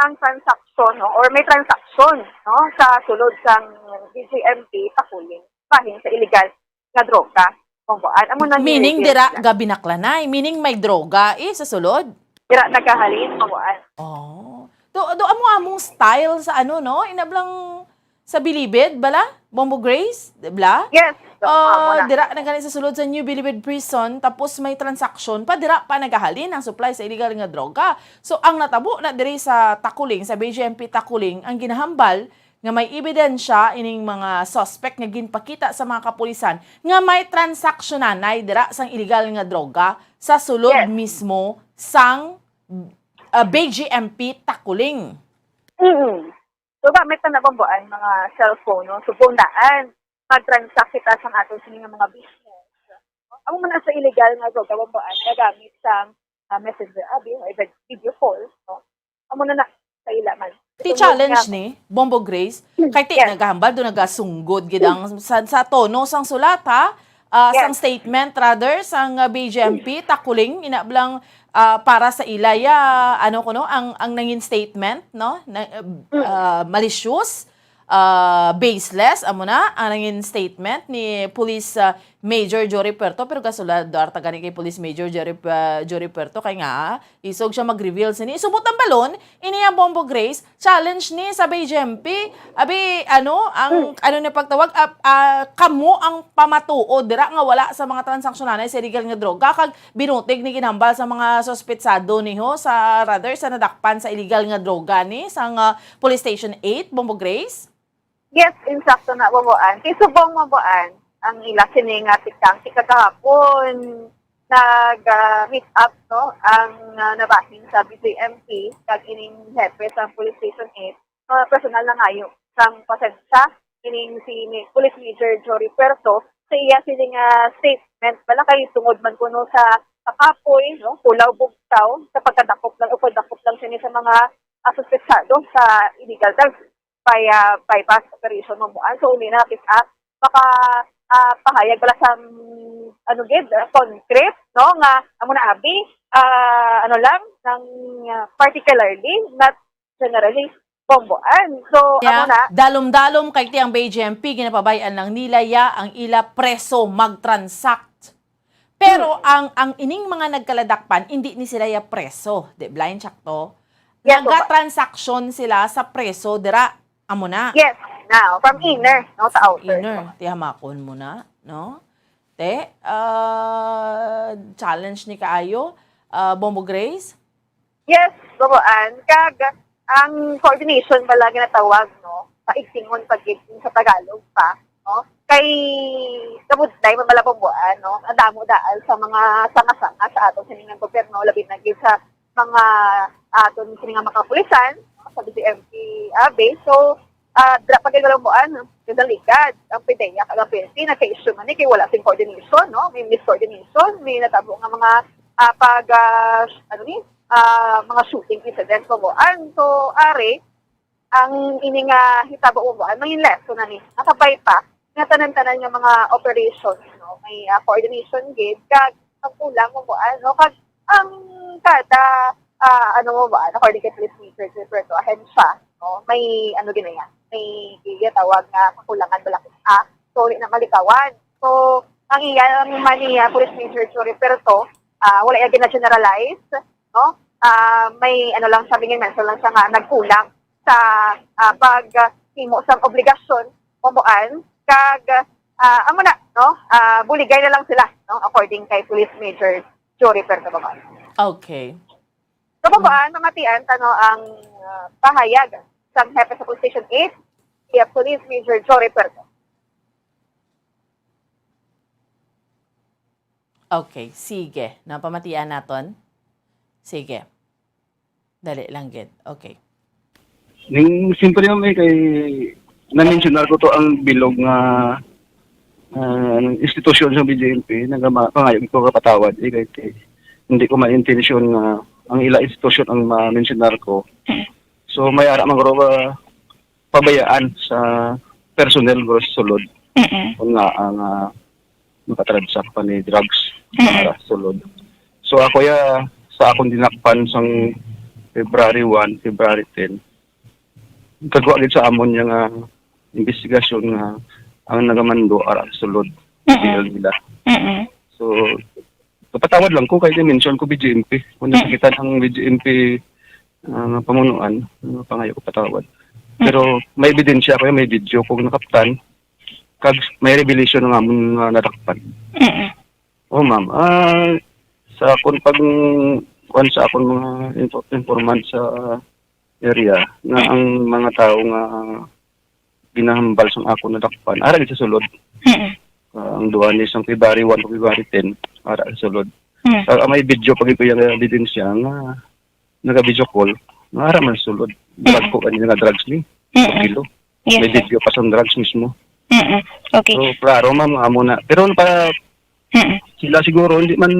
ang transaksyon, no, or may transaksyon, no, sa sulod sang B J M P Taculing bahin sa illegal nga droga, Bombo. Amo na ni Meaning, reveal dira nila. Gabinaklanay. Meaning, may droga, eh, sa sulod? Dira nagahalin, Bombo. Oh. Do, do, amo among style sa ano, no? Inablang sa Bilibid, bala? Bombo Grace, di bala? Yes. Ah, Amo na. Dira na gani sa sulod sa New Bilibid Prison, tapos may transaksyon pa, dira pa nagahalin ang supply sa illegal nga droga. So, ang natabo na diri sa Taculing, sa B J M P Taculing, ang ginahambal nga may ebidensya ining mga suspect nga ginpakita sa mga kapulisan nga may transaksyonan na dira sang illegal nga droga sa sulod Yes. mismo sang, ah, B J M P Taculing. Mm. So, gamit na, Bombo, ang mga cellphone, no? So, kung daan, mag-transact kita sa aton sini nga mga business. Amo man na sa illegal nga droga, Bombo, nagamit sang, ah, messenger, abi, o even video call, no? Amo na na sa ila man. Ti Itong challenge nga ni Bombo Grace, Hmm, kay ti yes. nagahambal do, nagasunggod gid ang sa, sa tono sang sulat, ha? Ah, Yes. sang statement, rather, sang, ah, B J M P, Taculing, ina blang, ah, para sa ila ya, ano kuno, ang, ang nangin statement, no? Na, uh, Mm. uh, malicious. ah, baseless, amo na ang nangin statement ni Police, ah, Major Jory Puerto, pero gasulod, Duarte gani kay Police Major Jory, ah, Jory Puerto, kay nga, isog siya mag-reveal sini. Subot ang balon, ini ang Bombo Grace, challenge ni sa B J M P. Abi, ano, ang, ano ni pagtawag, ah, ah, kamo ang pamatuod dira nga wala sa mga transaksyonan sa illegal nga droga, kag binutig ni ginhambal sa mga suspetsado niho sa, rather, sa nadakpan sa illegal nga droga ni sang, ah, Police Station eight, Bombo Grace? Yes, insakto na, Boboan. Kay subong, Boboan, ang ila sini nga tikang, kay kagahapon nag, ah, meet up, no, ang, ah, nabahin sa B J M P kag ining hepe sa Police Station eight, ah, personal na ngayo sang pasensya ining si Mi-, Police Major Jory Puerto sa iya sini nga statement, bala kay tungod man kuno sa kakapoy, no, kulaw bugtaw sa pagkadakop lang o pagdakop lang sini sa mga, ah, suspetsado sa illegal drugs by, ah, bypass operation mo, Boboan. So, uli na kita maka, ah, pahayag bala sa, mm, ano gid, ah, concrete, no, nga amo na abi, ah, ano lang, ng, ah, particularly, not generally, Bomboan. So, amo na. Dalom-dalom kay ti ang B J M P, ginapabay-an lang nila ya ang ila preso mag-transact. Pero ang, ang ining mga nagkaladakpan, hindi ni sila ya preso, di blind check to? Yes, opo. Nagatransaksyon sila sa preso dira, amo na. Yes, now, from inner, no, sa outer. Inner, tihamakon mo na, no? Te, ah, challenge ni kaayo, ah, Bombo Grace? Yes, Boboan. Kag ang coordination bala ginatawag, no? Paigtingon pa gid sa Tagalog pa, no? Kay kabudlay man bala, Boboan, no? Ang damo daan sa mga sanga-sanga sa aton sini nga gobyerno, labi na gid sa mga aton sini nga mga kapulisan, no? Sa B J M P, ah, base. So, ah, dira pa gid, Boboan, no? Kadaligad ang PDEA kag ang P N P nagka-issue man ni kay wala sing coordination, no? May miscoordination, may natabo nga mga, ah, pag, ah, ano ni, ah, mga shooting incidents, Boboan. So, ari, ang ini nga hitabo, Boboan, may lesson na ni. Nakabay pa nga tanan-tanan nga mga operations, no? May, ah, coordination gid, kag ang kulang, Boboan, no? Kag ang kada, ah, ano, Boboan, according kay Police Major Gilberto Agencia, no? May, ano, gid na yan, may ginatawag nga kakulangan bala, ah, so, di na malikawan. So, ang iya man ni, ah, Police Major Jory Puerto, ah, wala iya gina-generalize, no? Ah, may ano lang siya, may mention lang siya nga nagkulang sa, ah, paghimo sang obligasyon, Boboan, kag, ah, amo na, no? Ah, buligay na lang sila, no? According kay Police Major Jory Puerto, Boboan. Okay. So, Boboan, mamatian ta, no, ang, ah, pahayag sang hepe sa Police Station eight, si Police Major Jory Puerto. Okay, sige. Napamatian naton? Sige. Dali lang gid. Okay. Ning, siyempre, ma'am, eh, kay na-mention ko to ang bilog nga, ah, institusyon sa B J M P, nagama-, pangayog ko kapatawad, eh, kay, kay hindi ko ma-intention nga ang ila institusyon ang ma-mention ko. Mm. So, may ara man guro, ah, pabayaan sa personnel guro sa sulod. Mm-mm. Kung nga ang, ah, makatransact pa ni drugs Mm-mm. para sa sulod. So, ako ya, sa akong dinakpan sang February one, February ten, kagwa gid sa amon niya nga investigasyon nga ang nagamando ara sa sulod, Mm-mm. P L nila. Mm-mm. So, kapatawad lang ko kay mention ko B J M P. Kung Mm. nasakitan ang B J M P, ah, nga pamunuan, ah, pangayo ko patawad. Mm. Pero may ebidensya ko, may video ko nakaptan, kag may revelation nga amon nga nadakpan. Mm. Oh, ma'am. Ah, sa akon pag, kuwan sa akon mga info-, informant sa area, nga Mm. ang mga tao nga ginahambal sang akon nadakpan, ara gid sa sulod. Mm. Ah, ang duha ni sang February one to February ten, ara sa sulod. Mm. Ah, may video pa gid ko yung ebidensya nga naga-video call, nga ara man sa sulod. Mm. Drug ko, kanina nga drugs ni, Mm. kilo. Yes, May sir. video pa sa drugs mismo. Mm-mm. Okay. So, klaro, ma'am, amo na. Pero pa, Mm-mm. sila siguro, hindi man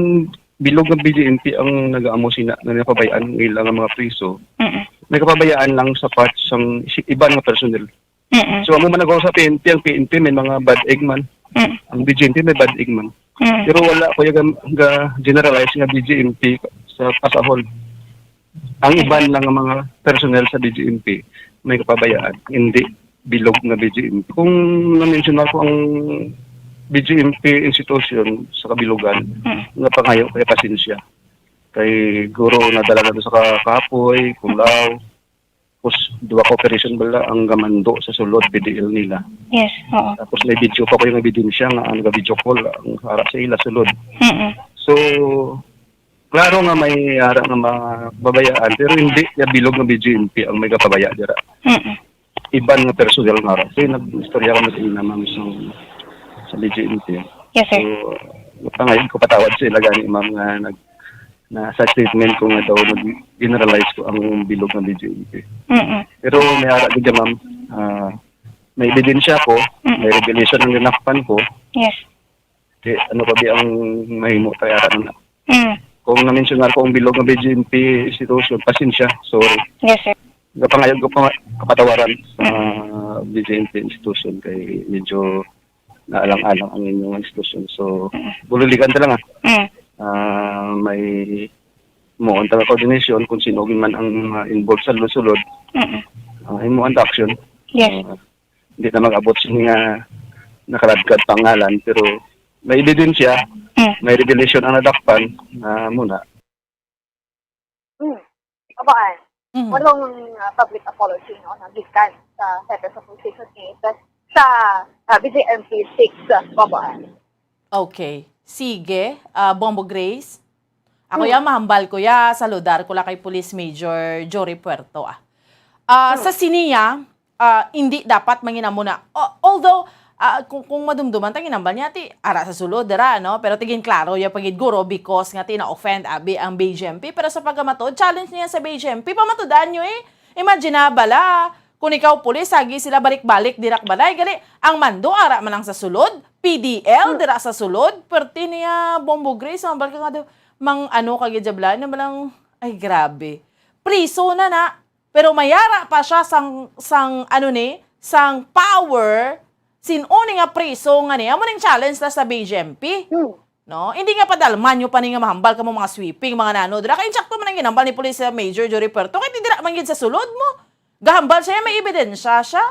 bilog ng B J M P ang nag-aamo sina, nga napabayaan ang ilang mga priso. Mm-mm. May kapabayaan lang sa part sang si-, iban nga personnel. Mm-mm. So, amo man nagawa sa P N P, ang P N P may mga bad egg man. Mm. Ang B J M P may bad egg man. Mm. Pero wala ko yung ga-, ga-generalize nga B J M P sa, as a whole. Ang iban lang nga mga personnel sa B J M P may kapabayaan. Hindi. bilog nga B J M P. Kung na-mention ako ang B J M P institution sa kabilugan, Mm. nga pangayo kay pasensya. Kay guro nadala na sa ka-, kapoy, Kulaw. Tapos, duha ka operation bala ang gamando sa sulod, P D L nila. Yes, oo. Tapos may video pa ko yung ebidensya nga ang video call, ang harap sa ila sulod. Mm-mm. So, klaro nga may ara nga mga kababayaan, pero hindi ya bilog nga B J M P ang may kapabaya dira. Mm-mm. Iban nga personal nga ara. Kasi nag-istorya kami sa ina, ma'am, sa, sa B J M P. Yes, sir. So, pangayon ko patawad sa ila gani, ma'am, nga nag-, na sa statement ko nga daw nag-generalize ko ang bilog nga B J M P. Mm-mm. Pero may ara gid, ma'am. Ah, may ebidensya ko, Mm. may revelation ang linakpan ko. Yes. Di, ano pa ba ang mahimo tayo ara na? Mm. Kung na-mention ko ang bilog nga B J M P institution, pasensya, sorry. Yes, sir. Gapangayon ko pa kapatawaran sa Mm. B J M P institution kay medyo naalang-alang ang inyong institution. So, Mm. buligan ta lang, ah. Mm. Ah, may muon ta nga coordination kung sino man ang mga involved sa sulod. Mm. Ah, himuan ta action. Yes. Ah, hindi na mag-abot sini nga nakaladkad pangalan, pero may ebidensya, Mm. may revelation ang nadakpan, ah, muna. Mm. Kabayan, Mhm. walong, ah, public apology, no, na gikan sa Hepe sa Police Station eight sa, ah, B J M P six, ah, Kabayan. Okay. Sige, ah, Bombo Grace. Ako Hmm. ya, mahambal ko ya, saludar ko la kay Police Major Jory Puerto, ah. Ah, Hmm. sa siniya, ah, hindi dapat manginamo na. O-, although, ah, kung, kung madumduman ta, ginambal niya, ti, ara sa sulod, dira, no? Pero tigin klaro ya pagid guro because nga ti na-offend, abi, ang B J M P. Pero sa pagkamatuod, challenge niya sa B J M P. Pamatudan nyo, eh. Imagine na, bala, kung ikaw pulis, agi sila balik-balik, dira ka balay. Gali, ang mando, ara man ang sa sulod. P D L, Hmm. dira sa sulod. Perti niya, Bombo Grace, ang balik nga daw, mang ano ka gid, jabla, na malang, ay, grabe. Priso na na. Pero mayara pa siya sang, sang, ano ni, sang power, sin-o ni nga priso nga ni. Amo ning challenge na sa B J M P. Hmm. No? Hindi nga padalman nyo pa ni nga mahambal ka mo mga sweeping, mga nano. Dira, kay insakto man ang ginambal ni Police Major Jory Puerto. Kay di dira man gid sa sulod mo. Gahambal siya, may ebidensya siya.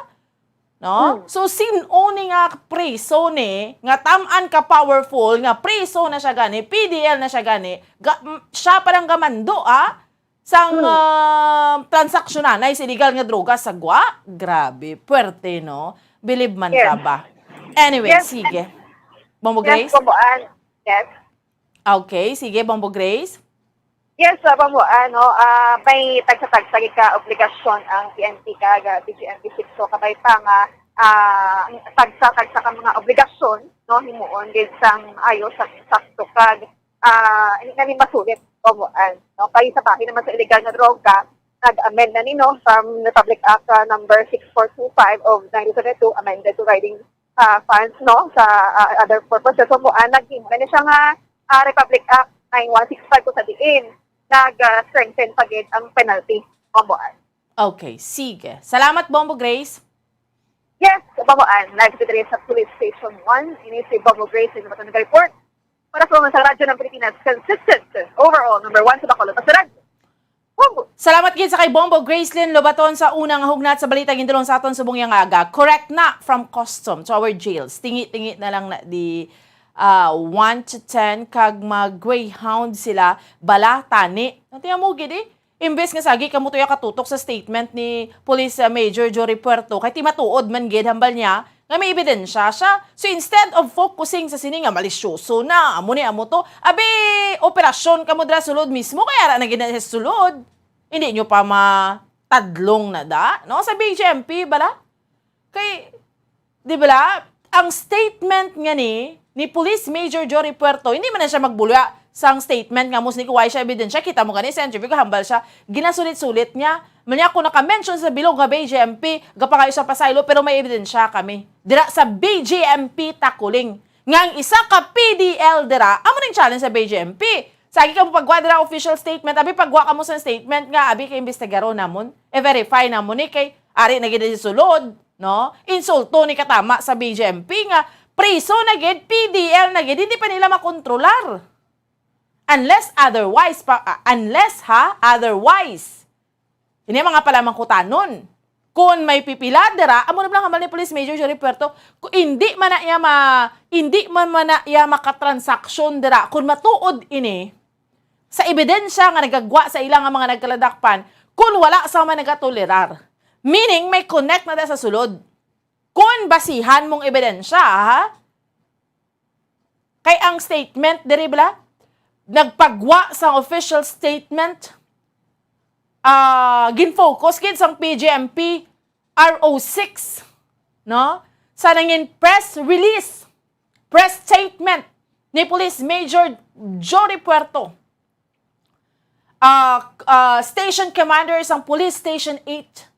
No? Hmm. So, sin-o ni nga priso ni, nga tam-an ka powerful, nga priso na siya gani, P D L na siya gani, ga-, m-, siya pa lang gamando, ah? Sang, Hmm. ah, transaksyonan ay sa illegal nga droga sa gwa? Grabe, puwerte, no? Believe man Yes. ka ba? Anyway, Yes. sige. Bombo Yes, Grace? Bombo Ann. Yes. Okay, sige, Bombo Grace. Yes, ah, Bombo Ann, no, ah, may tagsa-tagsa gid ka obligasyon ang P N P kag, ah, B J M P six, so kabay pa nga, ah, tagsa-tagsa ka mga obligasyon, no, himuon gid sang ayo sa sakto kag, ah, hindi na ni masulit, Bombo Ann, no, kay sa bahin naman sa illegal nga droga, nag-amend na ni, no, from Republic Act, ah, number six four two five of nineteen seventy-two, amended to riding, ah, funds, no, sa, ah, other purposes. So, mo, ah, naghimo na ni siya nga, ah, Republic Act nine one six five, kung sa diin nag, ah, strengthen pa gid ang penalty, Bombo Ann. Okay, sige. Salamat, Bombo Grace. Yes, Bombo Ann. Live dito rin sa Police Station one. Ini si Bombo Grace, yung matang report. Para sa mga sa Radyo ng Pilipinas, consistent, overall, number one sa Bacolod, sa Radyo. Bombo. Salamat gid sa kay Bombo Gracelyn Lobaton sa unang hugnat sa balita gintulong sa aton subong yang aga. Correct na from custom to our jails. Tingi-tingi na lang na di, ah, one to ten kag mag-greyhound sila bala tani. Natiya mo gid eh. Imbes nga sagi kamo tuya katutok sa statement ni Police, ah, Major Jory Puerto, kay ti matuod man gid hambal niya nga may ebidensya siya. So, instead of focusing sa sini nga malisyoso na, amo ni, amo to, abi, operasyon kamo dira sulod mismo, kay ara na gid na sa sulod. Hindi nyo pa matadlong na da, no? Sa B J M P bala? Kay, di bala, ang statement nga ni, ni Police Major Jory Puerto, hindi man na siya magbulo sang statement nga mus ni kuway siya ebidensya, kita mo gani sa interview, kahambal siya, ginasulit-sulit niya. Manya, kung naka-mention sa bilog nga B J M P, gapangayo sa pasaylo, pero may ebidensya kami. Dira sa B J M P Takuling, nga ang isa ka P D L dira, amo ning challenge sa B J M P. Sagi kamo pagwa dira official statement, abi pagwa kamo sa statement nga, abi kay imbestigaron namon, i-verify namon ni kay ari na gid si sulod, no? Insulto ni katama sa B J M P nga priso na gid, P D L na gid, hindi pa nila makontrolar. Unless otherwise, pa, ah, unless ha, otherwise. Ini ang mga palamangkutanon. Kung may pipila dira, amo na lang hambal ni Police Major Jory Puerto, kung hindi man na iya ma-, hindi man, man na iya makatransaksyon dira, kung matuod ini, sa ebidensya nga nagagwa sa ila nga mga nagkaladakpan, kung wala sa man nagatolerar. Meaning, may connect na da sa sulod. Kung basihan mong ebidensya, ha? Kay ang statement diri bala, nagpagwa sang official statement, ah, gin-focus gid sang P G M P R O six, no? Sa nangin press release, press statement ni Police Major Jory Puerto, ah, ah, station commander sang Police Station eight.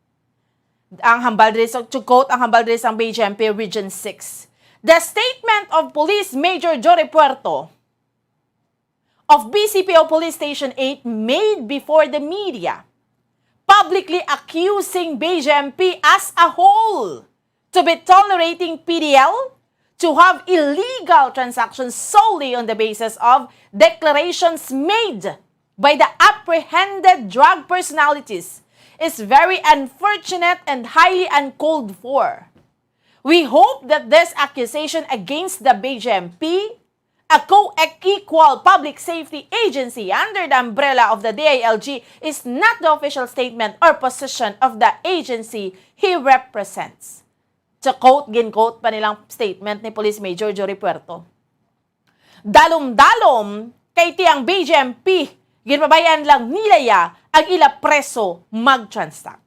Ang hambal diri sa, to quote, ang hambal diri sang B J M P Region six. The statement of Police Major Jory Puerto of B C P O Police Station eight made before the media, publicly accusing B J M P as a whole to be tolerating P D L to have illegal transactions solely on the basis of declarations made by the apprehended drug personalities is very unfortunate and highly uncalled for. We hope that this accusation against the B J M P, a co-equal public safety agency under the umbrella of the D I L G, is not the official statement or position of the agency he represents. To quote, gin-quote pa nilang statement ni Police Major Jory Puerto. Dalom-dalom kay ti ang B J M P, ginpabayaan lang nila ya ang ila preso mag-transact.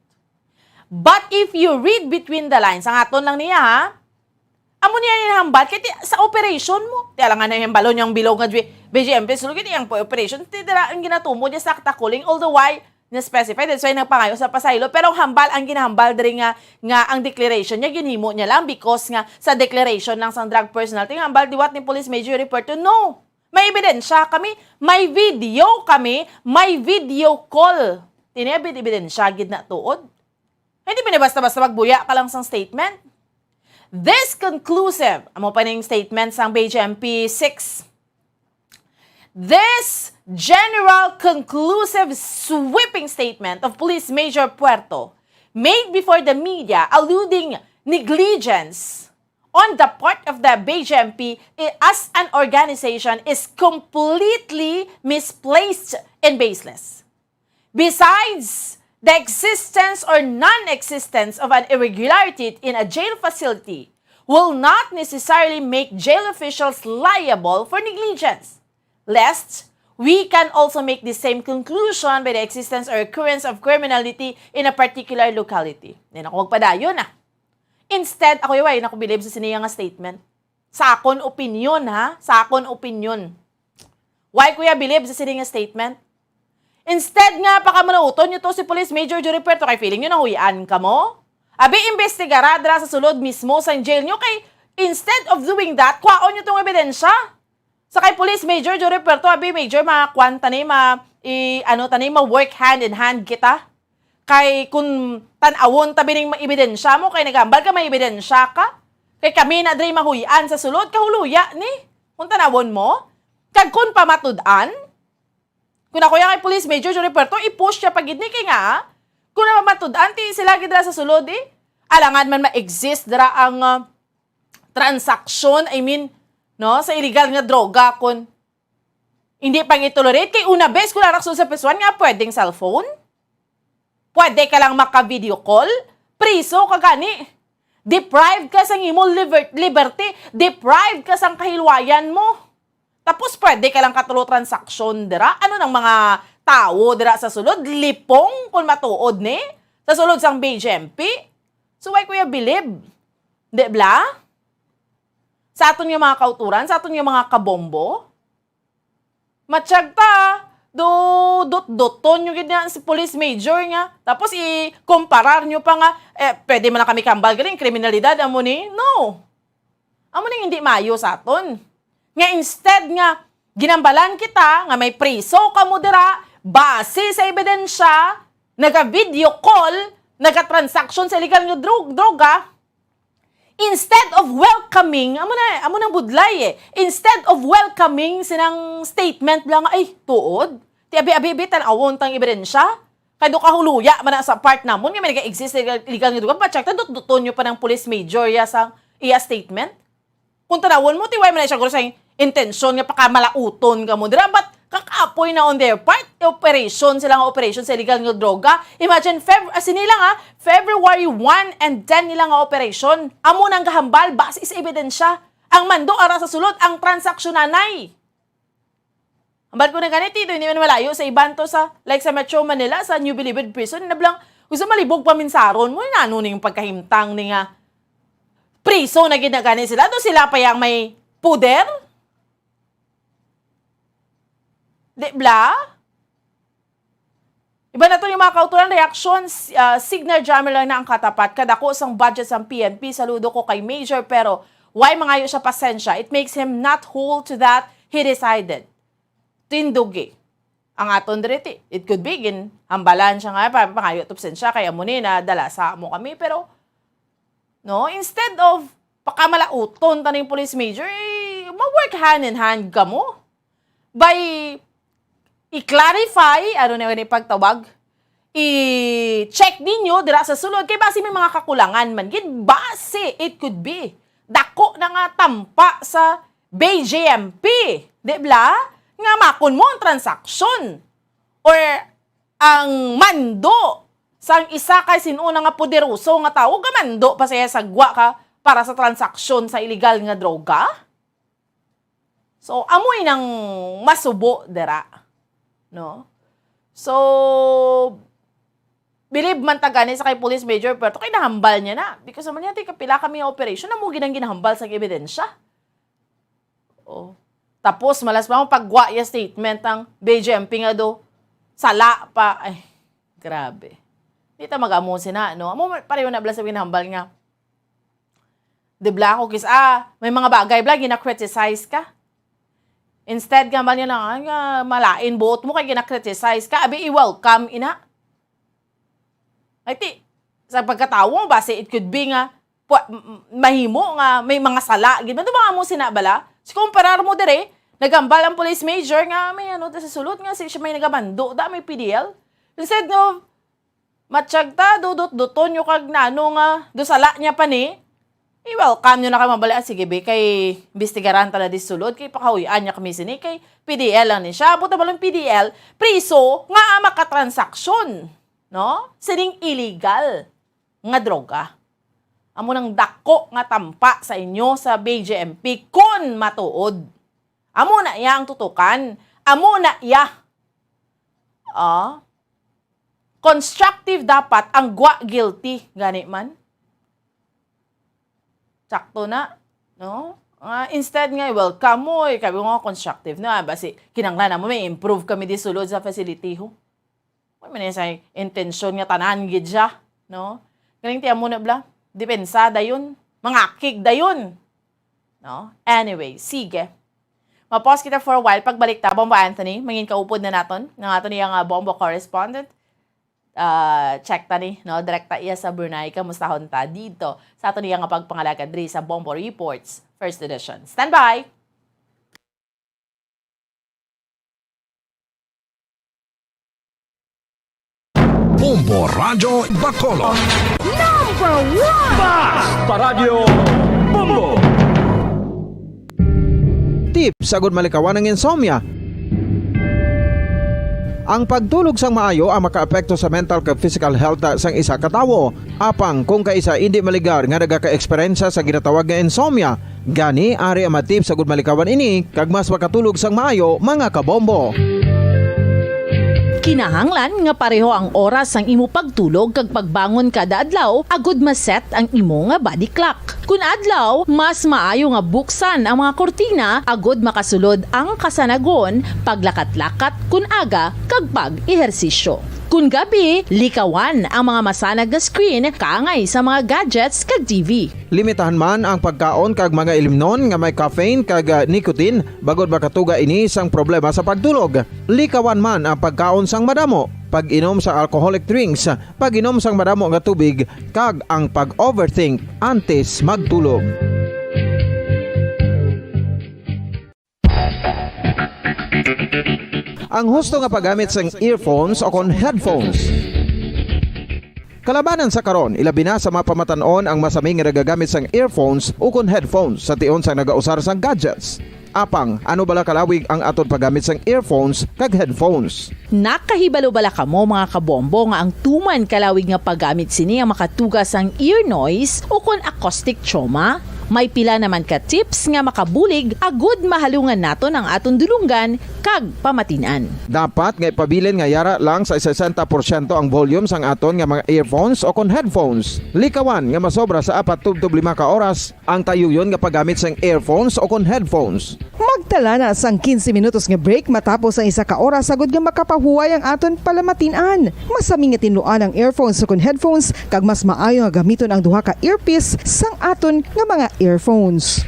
But if you read between the lines, ang aton lang niya, ha? Amo niya ginahambal kay ti, sa operation mo. Ti alangan na yung balon yung bilog nga B J M P, sulod kay ti ang operation, ti dira ang ginatumod niya sa katakuling, all the while, na-specify, that's why nagpangayo sa pasaylo. Pero ang hambal, ang ginahambal diri nga, nga ang declaration niya, ginhimo niya lang because nga sa declaration lang sang drug personality, ang hambal liwat ni Police Major Roberto, no. May ebidensya kami, may video kami, may video call. Tini, ebid-, ebidensya gid na tuod. Hindi man basta-basta magbuya ka lang sang statement. This conclusive, amo pa ning statement sang B J M P six. This general conclusive sweeping statement of Police Major Puerto made before the media alluding negligence on the part of the B J M P i-, as an organization is completely misplaced and baseless. Besides, the existence or non-existence of an irregularity in a jail facility will not necessarily make jail officials liable for negligence, lest we can also make the same conclusion by the existence or occurrence of criminality in a particular locality. Di na ako magpadayon, ah. Instead, ako, wala na ako bilib sa sini nga statement. Sa akon opinyon, ha? Sa akon opinyon. Why ko ya bilib sa sini nga statement? Instead nga pakamalauton niyo to si Police Major Jory Puerto kay feeling niyo nahuy-an kamo? Abi, imbestigara dira sa sulod mismo sang jail niyo kay instead of doing that, kwaon niyo tong ebidensya. Sa kay Police Major Jory Puerto, abi, Major, ma-, kwan ta ni, ma-, i-, ano ta ni, ma-work hand in hand kita. Kay kung tan-awon ta bining ebidensya mo, kay nagambal ka, may ebidensya ka. Kay kami na diri mahuy-an sa sulod, kahuluya ni. Kung tan-awon mo, kag kung pamatud-an, kung ako ya kay Police Major Jory Puerto, i-push siya pa gid ni kay nga, kung pamatud-an, ti sila gid dira sa sulod, eh. Alangan man ma-exist dira ang, ah, transaksyon, I mean, no, sa illegal nga droga, kung hindi pag-i-tolerate, kay una bes, kung arak sa prisuhan nga, pwedeng cellphone? Pwede ka lang maka-video call? Priso ka gani. Deprived ka sa imo liber-, liberty. Deprived ka sa kahilwayan mo. Tapos pwede ka lang katulo transaksyon dira? Ano nang mga tawo dira sa sulod? Lipong kung matuod ni? Sa sulod sang B J M P? So why ko ya bilib? Di bla? Sa aton nga mga kauturan, sa aton nga mga kabombo, matsyag ta, do, dot-doton nyo gid na si Police Major nga. Tapos i-comparar nyo pa nga, eh, pwede man lang kami kambal galing kriminalidad, amo ni? No. Amo ning hindi maayo sa aton. Nga instead nga ginambalan kita nga may priso kamo dira, base sa ebidensya, naga-video call, naga-transaction sa illegal nga drug, droga, instead of welcoming, amo na, amo nang budlay eh. Instead of welcoming sinang statement lang, ay, tuod. Ti abi-abi, abi, tan-awon tang ebidensya. Kay do kahuluya man na sa part namon nga may nag-exist legal, legal nga droga, ma-check ta, dutduton nyo pa ng police major ya sa iya statement. Kung tanawon mo, tiway man na siya guro sa intensyon nga pakamalauton ka mo dira, but kakapoy na on their part, operation sila nga operation sa illegal nga droga. Imagine, Feb-, ah, sini lang, ha, February one and ten nila nga operation. Amo nang gahambal, base sa ebidensya. Ang mando ara sa sulod, ang transaksyon nanay. Hambal ko na gani, Tito, hindi man malayo sa iban to sa, like, sa Metro Manila, sa New Bilibid Prison, nablang, gusto malibog pa minsaron mo, nano ning pagkahimtang ni nga priso na gid na gani sila, do sila pa yang may puder? Di bla? Iba na to yung mga kautulan, reaksyon, s-, ah, signal jammer lang na ang katapat. Kadako sang budget sang P N P, saludo ko kay Major, pero why mangayo siya pasensya? It makes him not whole to that he decided. Tindugi. Ang aton diri, ti-, it could be, ginhambalan siya nga, pa-, pangayo to pasensya, kaya mo ni, nadala sa mo kami, pero, no, instead of pakamalauton ta ning police major, eh, ma-work hand in hand kamo. By i-clarify, ano na yun yung pagtawag? I-check ninyo dira sa sulod kay basi may mga kakulangan man gid, basi it could be dako na nga tampa sa B J M P, di bla? Nga makon mo ang transaksyon or ang mando sang isa kay sin-o na nga poderoso nga tawo, gamando pa siya sa gwa ka para sa transaksyon sa iligal nga droga. So, amoy nang masubo dira, no? So, bilib man ta gani sa kay Police Major Puerto, kay nahambal niya na. Because naman niya, ti kapila kami nga operation, amo ginang ginahambal sa ebidensya. Oh. Tapos, malas pa mo, pagwa ya statement ang B J M P nga do, sala pa. Ay, grabe. Di ta mag-amo sina, no? Amo, pareho na bala sa ginahambal nga. Di bala ako, kis-, ah, may mga bagay bala, gina-criticize ka. Instead nga man yun, ah, nga malain buot mo kay gina-criticize ka, abi, i-welcome, ina. Ay, ti, sa pagkatawo mo, basi it could be nga, pwa-, m-, m-, mahimo nga may mga sala, gid man, di ba nga mo sina bala? Si kumparar mo dire, nagambal ang police major nga may ano, sa sulod nga si, siya may nagamando, da, may P D L. Instead nga, matsyag ta, dudot-duton nyo kag nano nga, do sala niya pa ni, i-welcome nyo na kay mabali, ah, sige, be, kay imbestigaran ta na di sulod, kay pakahuy-an niya kami sini, kay P D L lang ni siya. Buta balong P D L, priso nga makatransaksyon, no? Sining illegal nga droga. Amo nang dako nga tampa sa inyo sa B J M P, kun matuod. Amo na iya ang tutukan. Amo na iya. Ah, constructive dapat ang gwa guilty, gani man. Sakto na, no? Ah, instead nga, welcome mo, eh, sabi mo nga constructive na, basi, kinanglan na mo, may improve kami di sulod sa facility, ho. Wala man sa intensyon nga tanan gid siya, no? Galing ti amo na bla. Depensa dayon, mangakig dayon. No? Anyway, sige. Ma-pause kita for a while. Pagbalik ta, Bombo Anthony, mangin kaupod na naton, ng aton iya nga Bombo correspondent. Ah, check ta ni, no? Direkta iya sa Brunei. Kamustahon ta dito sa aton iya nga pagpangalagad diri sa Bombo Reports, First Edition. Stand by! Bombo Radyo Bacolod. Number one! Bas pa Radyo Bombo! Tips agud malikawan ang insomnia. Ang pagtulog sang maayo ang makaapekto sa mental kag physical health sang isa ka tawo. Apang kung kaisa indi maligar nga nagaka-eksperyensya sa ginatawag nga insomnia, gani ari ang mga tips agud malikawan ini kag mas makatulog sang maayo, mga kabombo. Kinahanglan nga pareho ang oras sang imo pagtulog kag pagbangon kada adlaw agud ma-set ang imo nga body clock. Kun adlaw, mas maayo nga buksan ang mga kurtina agud makasulod ang kasanagon, paglakat-lakat kun aga, kag pag-ehersisyo. Kun gabi, likawan ang mga masanag nga screen kaangay sa mga gadgets kag T V. Limitahan man ang pagkaon kag mga ilimnon nga may caffeine kag, ah, nicotine, bangod makatuga ini sang problema sa pagtulog. Likawan man ang pagkaon sang madamo, pag-inom sa alcoholic drinks, pag-inom sang madamo nga tubig, kag ang pag-overthink antes magtulog. Ang husto nga paggamit sang earphones o kon headphones. Kalabanan sa karon, ilabi na sa mga pamatan-on ang masami nga nagagamit sang earphones o kon headphones sa tion sang nagausar sang gadgets. Apang, ano bala kalawig ang aton paggamit sang earphones kag headphones? Nakahibalo bala kamo, mga kabombo, nga ang tuman kalawig nga paggamit sini ang makatuga sang ear noise o kon acoustic trauma? May pila naman ka tips nga makabulig agud mahalungan naton ang aton dulonggan kag pamatin-an. Dapat nga ipabilin nga yara lang sa sesenta porsyento ang volume sang aton nga mga earphones o kon headphones. Likawan nga masobra sa apat tubtob lima ka oras ang tayuyon nga paggamit sang earphones o kon headphones. Magtala na sang quince minutos nga break matapos ang isa ka oras agud nga makapahuway ang aton palamatin-an. Masami nga tinluan ang earphones o kon headphones, kag mas maayo nga gamiton ang duha ka earpiece sang aton nga mga earphones.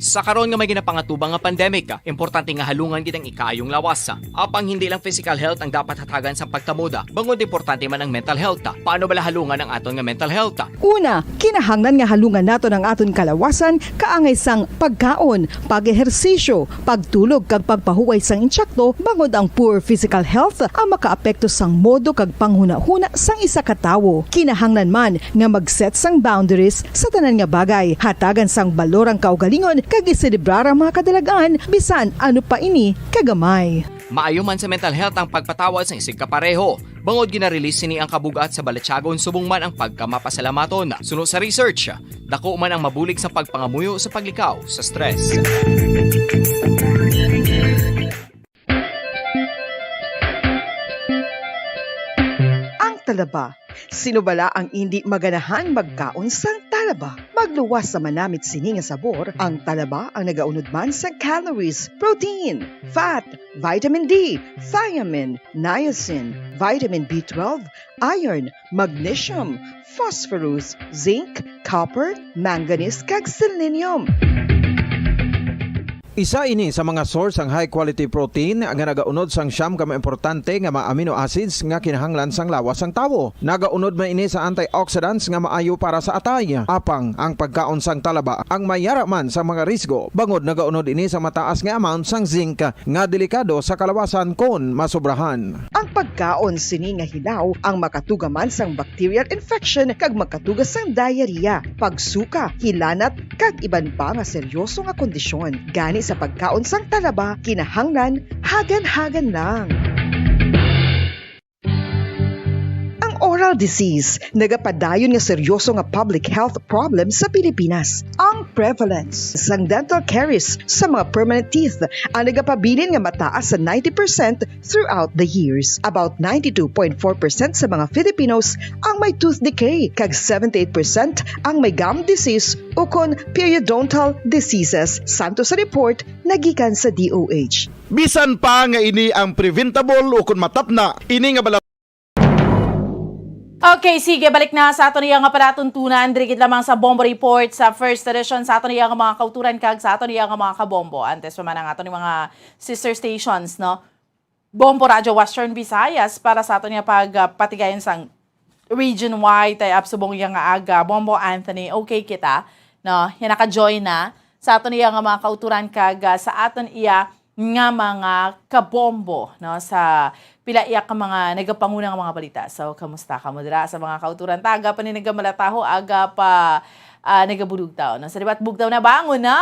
Sa karon nga may ginapangatubang nga pandemic, importante nga halungan gid ang ikaayong lawas. Apang hindi lang physical health ang dapat hatagan sang pagkamuda, bangod importante man ang mental health. Paano bala halungan ang aton nga mental health? Una, kinahanglan nga halungan naton ang aton kalawasan kaangay sang pagkaon, pag-ehersisyo, pagtulog kag pagpahuway sang insakto, bangod ang poor physical health ang makaapekto sang modo kag panghunahuna sang isa ka tawo. Kinahanglan man nga mag-set sang boundaries sa tanan nga bagay, hatagan sang balor ang kaugalingon kag iselebrar ang mga kadalag-an, bisan ano pa ini kagamay. Maayo man sa mental health ang pagpatawad sang isigkapareho, bangod gina-release sini ang kabug-at sa balatyagon subong man ang pagkamapasalamaton. Suno sa research, dako man ang mabulig sa pagpangamuyo sa paglikaw sa stress. Ang talaba. Sino bala ang indi maganahan magkaon sang talaba? Magluwas sa manamit sini nga sabor, ang talaba ang nagaunod man sang calories, protein, fat, vitamin D, thiamine, niacin, vitamin B twelve, iron, magnesium, phosphorus, zinc, copper, manganese, kag selenium. Isa ini sa mga source sang high quality protein nga nagaunod sang siyam ka mga importante nga mga amino acids nga kinahanglan sang lawas sang tawo. Nagaunod man ini sa antioxidants nga maayo para sa atay. Apang ang pagkaon sang talaba ang may yara man sa mga risgo, bangod nagaunod ini sa mataas nga amount sang zinc nga delikado sa kalawasan kon masobrahan. Ang pagkaon sini nga hilaw ang makatuga man sang bacterial infection kag makatuga sang diarrhea, pagsuka, hilanat, kag iban pa nga seryoso nga kondisyon. Gani sa pagkaon sang talaba, kinahanglan hagan-hagan lang. Ang oral disease nagapadayon nga seryoso nga public health problem sa Pilipinas. Ang prevalence sang dental caries sa mga permanent teeth ang nagapabilin nga mataas sa ninety percent throughout the years. About ninety-two point four percent sa mga Filipinos ang may tooth decay, kag seventy-eight percent ang may gum disease ukon periodontal diseases, santo sa report nga gikan sa D O H. Bisan pa nga ini ang preventable ukon matapna, ini nga bala- Okay, sige, balik na sa aton iya nga palatuntunan. Diri gid lamang sa Bombo Report sa first edition sa aton iya nga mga kauturan kag sa aton iya nga mga kabombo. Antes pa man ang aton mga sister stations, no? Bombo Radyo Western Visayas para sa aton nga pag, ah, patigayon sang region wide, tay up subong iya nga aga. Bombo Anthony, okay kita, no? Yan naka-join na sa aton iya nga mga kauturan kag, ah, sa aton iya nga mga kabombo, no? Sa pila iya ka mga nagapanguna nga mga balita. So, kamusta kamo dira sa mga kauturan? Taga pa ni nagamalataho, aga pa, ah, nagabulugtaw, no? Sa liwat bugtaw na, bangon na,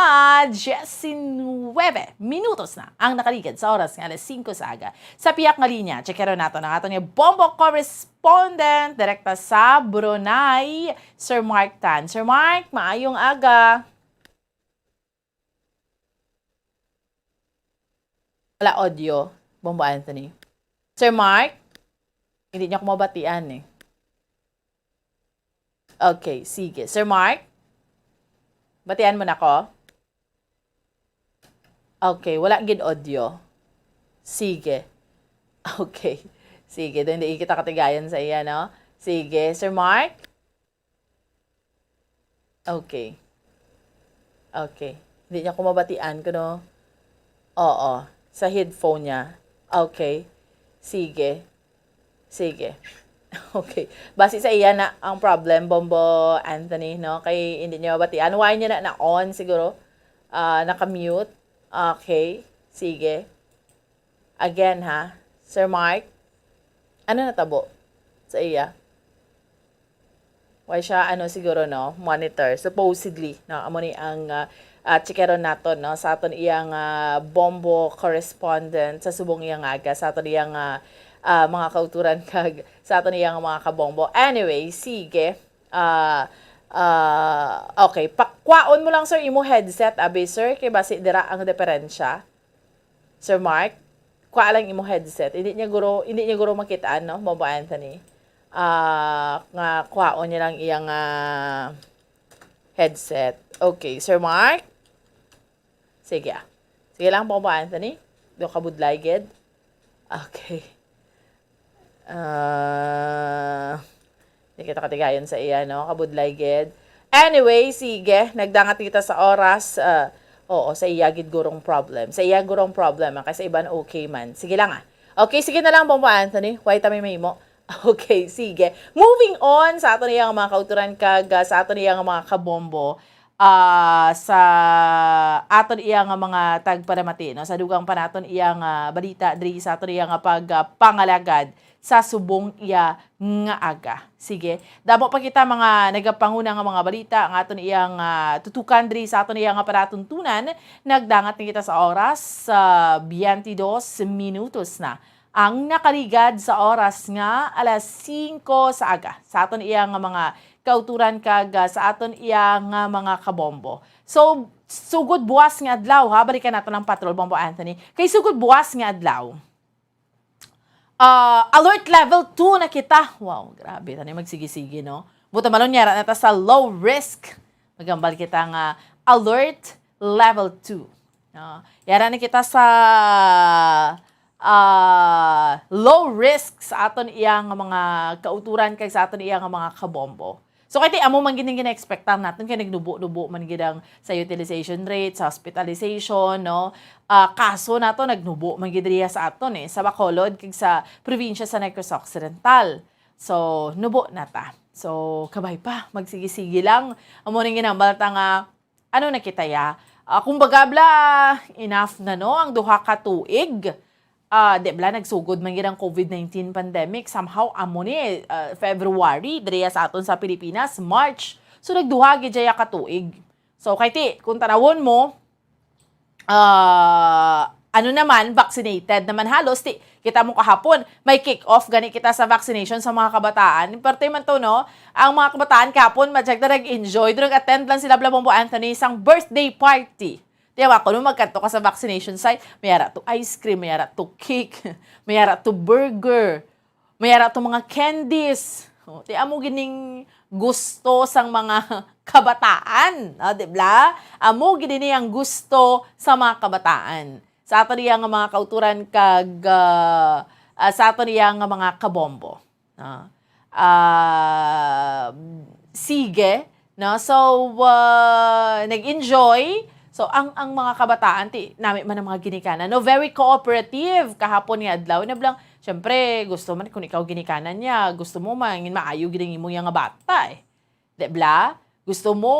diyes nuwebe minutos na ang nakaligad sa oras nga alas singko sa aga. Sa piyak nga linya, checkero nato ang aton nga bombo correspondent direkta sa Brunei, Sir Mark Tan. Sir Mark, maayong aga. Wala audio, Bombo Anthony. Sir Mark? Hindi niya ako mabatian eh. Okay, sige. Sir Mark? Batian mo na ko? Okay, wala gid audio. Sige. Okay. Sige, then di kita katigayan sa iya, no? Sige, Sir Mark? Okay. Okay. Hindi niya ko mabatian kuno. Oo, sa headphone niya. Okay. Sige. Sige. Okay. Basi sa iya na ang problem, Bombo Anthony, no? Kay hindi niya mabatian. Why niya na na-on siguro? Ah, naka-mute. Okay. Sige. Again, ha? Sir Mark? Ano natabo sa iya? Why siya, ano, siguro, no? Monitor. Supposedly, no? Amo ni ang, ah, ah, chikeron naton, no? Sa aton iyang, ah, Bombo correspondent sa subong iyang aga, sa aton iyang, ah, ah, mga kauturan kag sa aton iyang mga kabombo. Anyway, sige. Ah, ah, okay. Pakwaon mo lang, sir, imo headset, abi, sir, kay basi dira ang diferensya. Sir Mark, kwa lang imo headset. Hindi niya guro, hindi niya guro makitaan, no? Bombo Anthony. Ah, nga kwaon niya lang iyang, ah, headset. Okay, Sir Mark? Sige, ah. Sige lang, Bombo Anthony. Do kabudlay gid. Okay. Ah, di kita katigayon sa iya, no? Kabudlay gid. Anyway, sige, nagdangat kita sa oras. Ah, oo, sa iya gid gurong problem. Sa iya gurong problem, ah, kay sa iban okay man. Sige lang, ah. Okay, sige na lang, Bombo Anthony. Why ta may mahimo? Okay, sige. Moving on sa aton iyang mga kauturan kag, ah, sa aton iyang mga kabombo, ah, sa aton iyang mga tagparamati, no? Sa dugang pa naton iyang, ah, balita diri sa aton iyang pag, ah, pangalagad sa subong iya nga aga. Sige, damo pa kita mga nagapanguna nga mga balita nga aton iyang, ah, tutukan diri sa aton iyang palatuntunan. Nagdangat na kita sa oras sa twenty-two minutos na ang nakaligad sa oras nga alas singko sa aga sa aton iya nga mga kauturan kag, ah, sa aton iya nga mga kabombo. So, sugod buwas nga adlaw, ha, balikan nato ang patrol, Bombo Anthony. Kay sugod buwas nga adlaw, ah, alert level two na kita. Wow, grabe, tani magsigi-sigi, no? Buta malon, yara na ta sa low risk. Magambal kita nga alert level two. No? Yara na kita sa, ah, low risk sa aton iya nga mga kauturan kag sa aton iya nga mga kabombo. So, kay ti, amo man gid ang gina-expectan naton kay nagnubo-nubo man gid ang sa utilization rate, sa hospitalization, no? Ah, kaso nato nagnubo man gid riya sa aton, eh, sa Bacolod kag sa probinsya sa Negros Occidental. So, nubo na ta. So, kabay pa, magsigi-sigi lang. Amo ning ginambal ta nga, ano na kita ya? Ah, kumbaga, bla, enough na, no, ang duha ka tuig. Ah, di bla, nagsugod man gid ang covid nineteen pandemic. Somehow, amo ni, ah, February, diri sa aton sa Pilipinas, March. So, nagduha gid siya ka tuig. So, kay ti, kung tanawon mo, ah, ano naman, vaccinated naman halos. Ti, kita mo kahapon, may kick-off gani kita sa vaccination sa mga kabataan. Parte man to, no? Ang mga kabataan kahapon, madyag na nag-enjoy. Doon nag-attend lang sila, bla, Bombo Anthony, sang birthday party. Di ba, kung magkadto ka sa vaccination site, may ara to ice cream, may ara to cake, may ara to burger, may ara to mga candies. O, ti amo gining gusto sang mga kabataan, ah, di ba? Amo gid ini ang gusto sa mga kabataan. Sa aton iya nga mga kauturan kag, ah, ah, sa aton iya nga mga kabombo. Ah, ah, sige, no? So, ah, nag-enjoy. So, ang, ang mga kabataan, ti, nami man ang mga ginikanan, no? Very cooperative kahapon nga adlaw. Na blang, syempre, gusto man, kung ikaw ginikanan niya, gusto mo man, maayo gid ang imo nga bata, eh. Di bla? Gusto mo,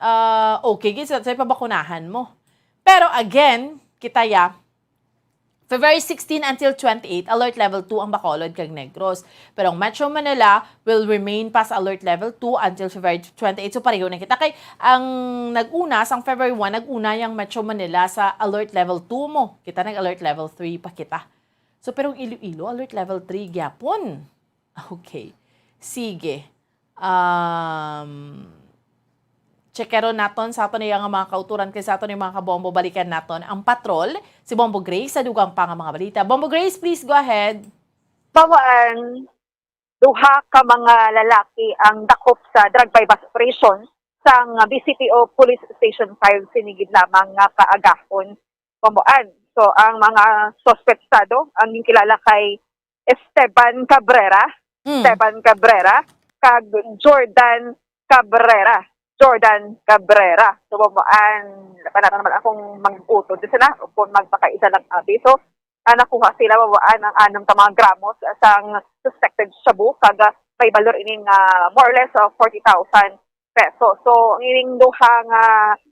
ah, okay, gid sa, sa pabakunahan mo. Pero again, kita ya, February sixteen until twenty-eight, alert level two ang Bacolod kag Negros. Pero ang Metro Manila will remain past alert level two until February twenty-eight. So, pareho na kita. Kay ang nag-una, sang February one, nag-una yang Metro Manila sa alert level two mo. Kita nag-alert level three pa kita. So, pero ang Iloilo, alert level three gyapon. Okay. Sige. Um, checkeron naton sa aton iya nga mga kauturan kay sa aton yung mga kabombo, balikan naton ang patrol, si Bombo Grace sa dugang pa nga mga balita. Bombo Grace, please go ahead. Bawaan, duha ka mga lalaki ang dakop sa drug buy-bust operation sang B C P O Police Station five sini gid lamang nga kaagahon. Bawaan. So, ang mga suspect sado ang ginkilala kay Esteban Cabrera, Mm. Esteban Cabrera, kag Jordan Cabrera. Jordan Cabrera. So, bawaan, panatan naman akong mag-utod sila o kung magpakaisa lang abi. So, ah, nakuha sila, Bombo Ann, ang anam ka mga gramos sang suspected shabu, kag, ah, may balor ini nga more or less, ah, forty thousand pesos. So, ang ining duha nga,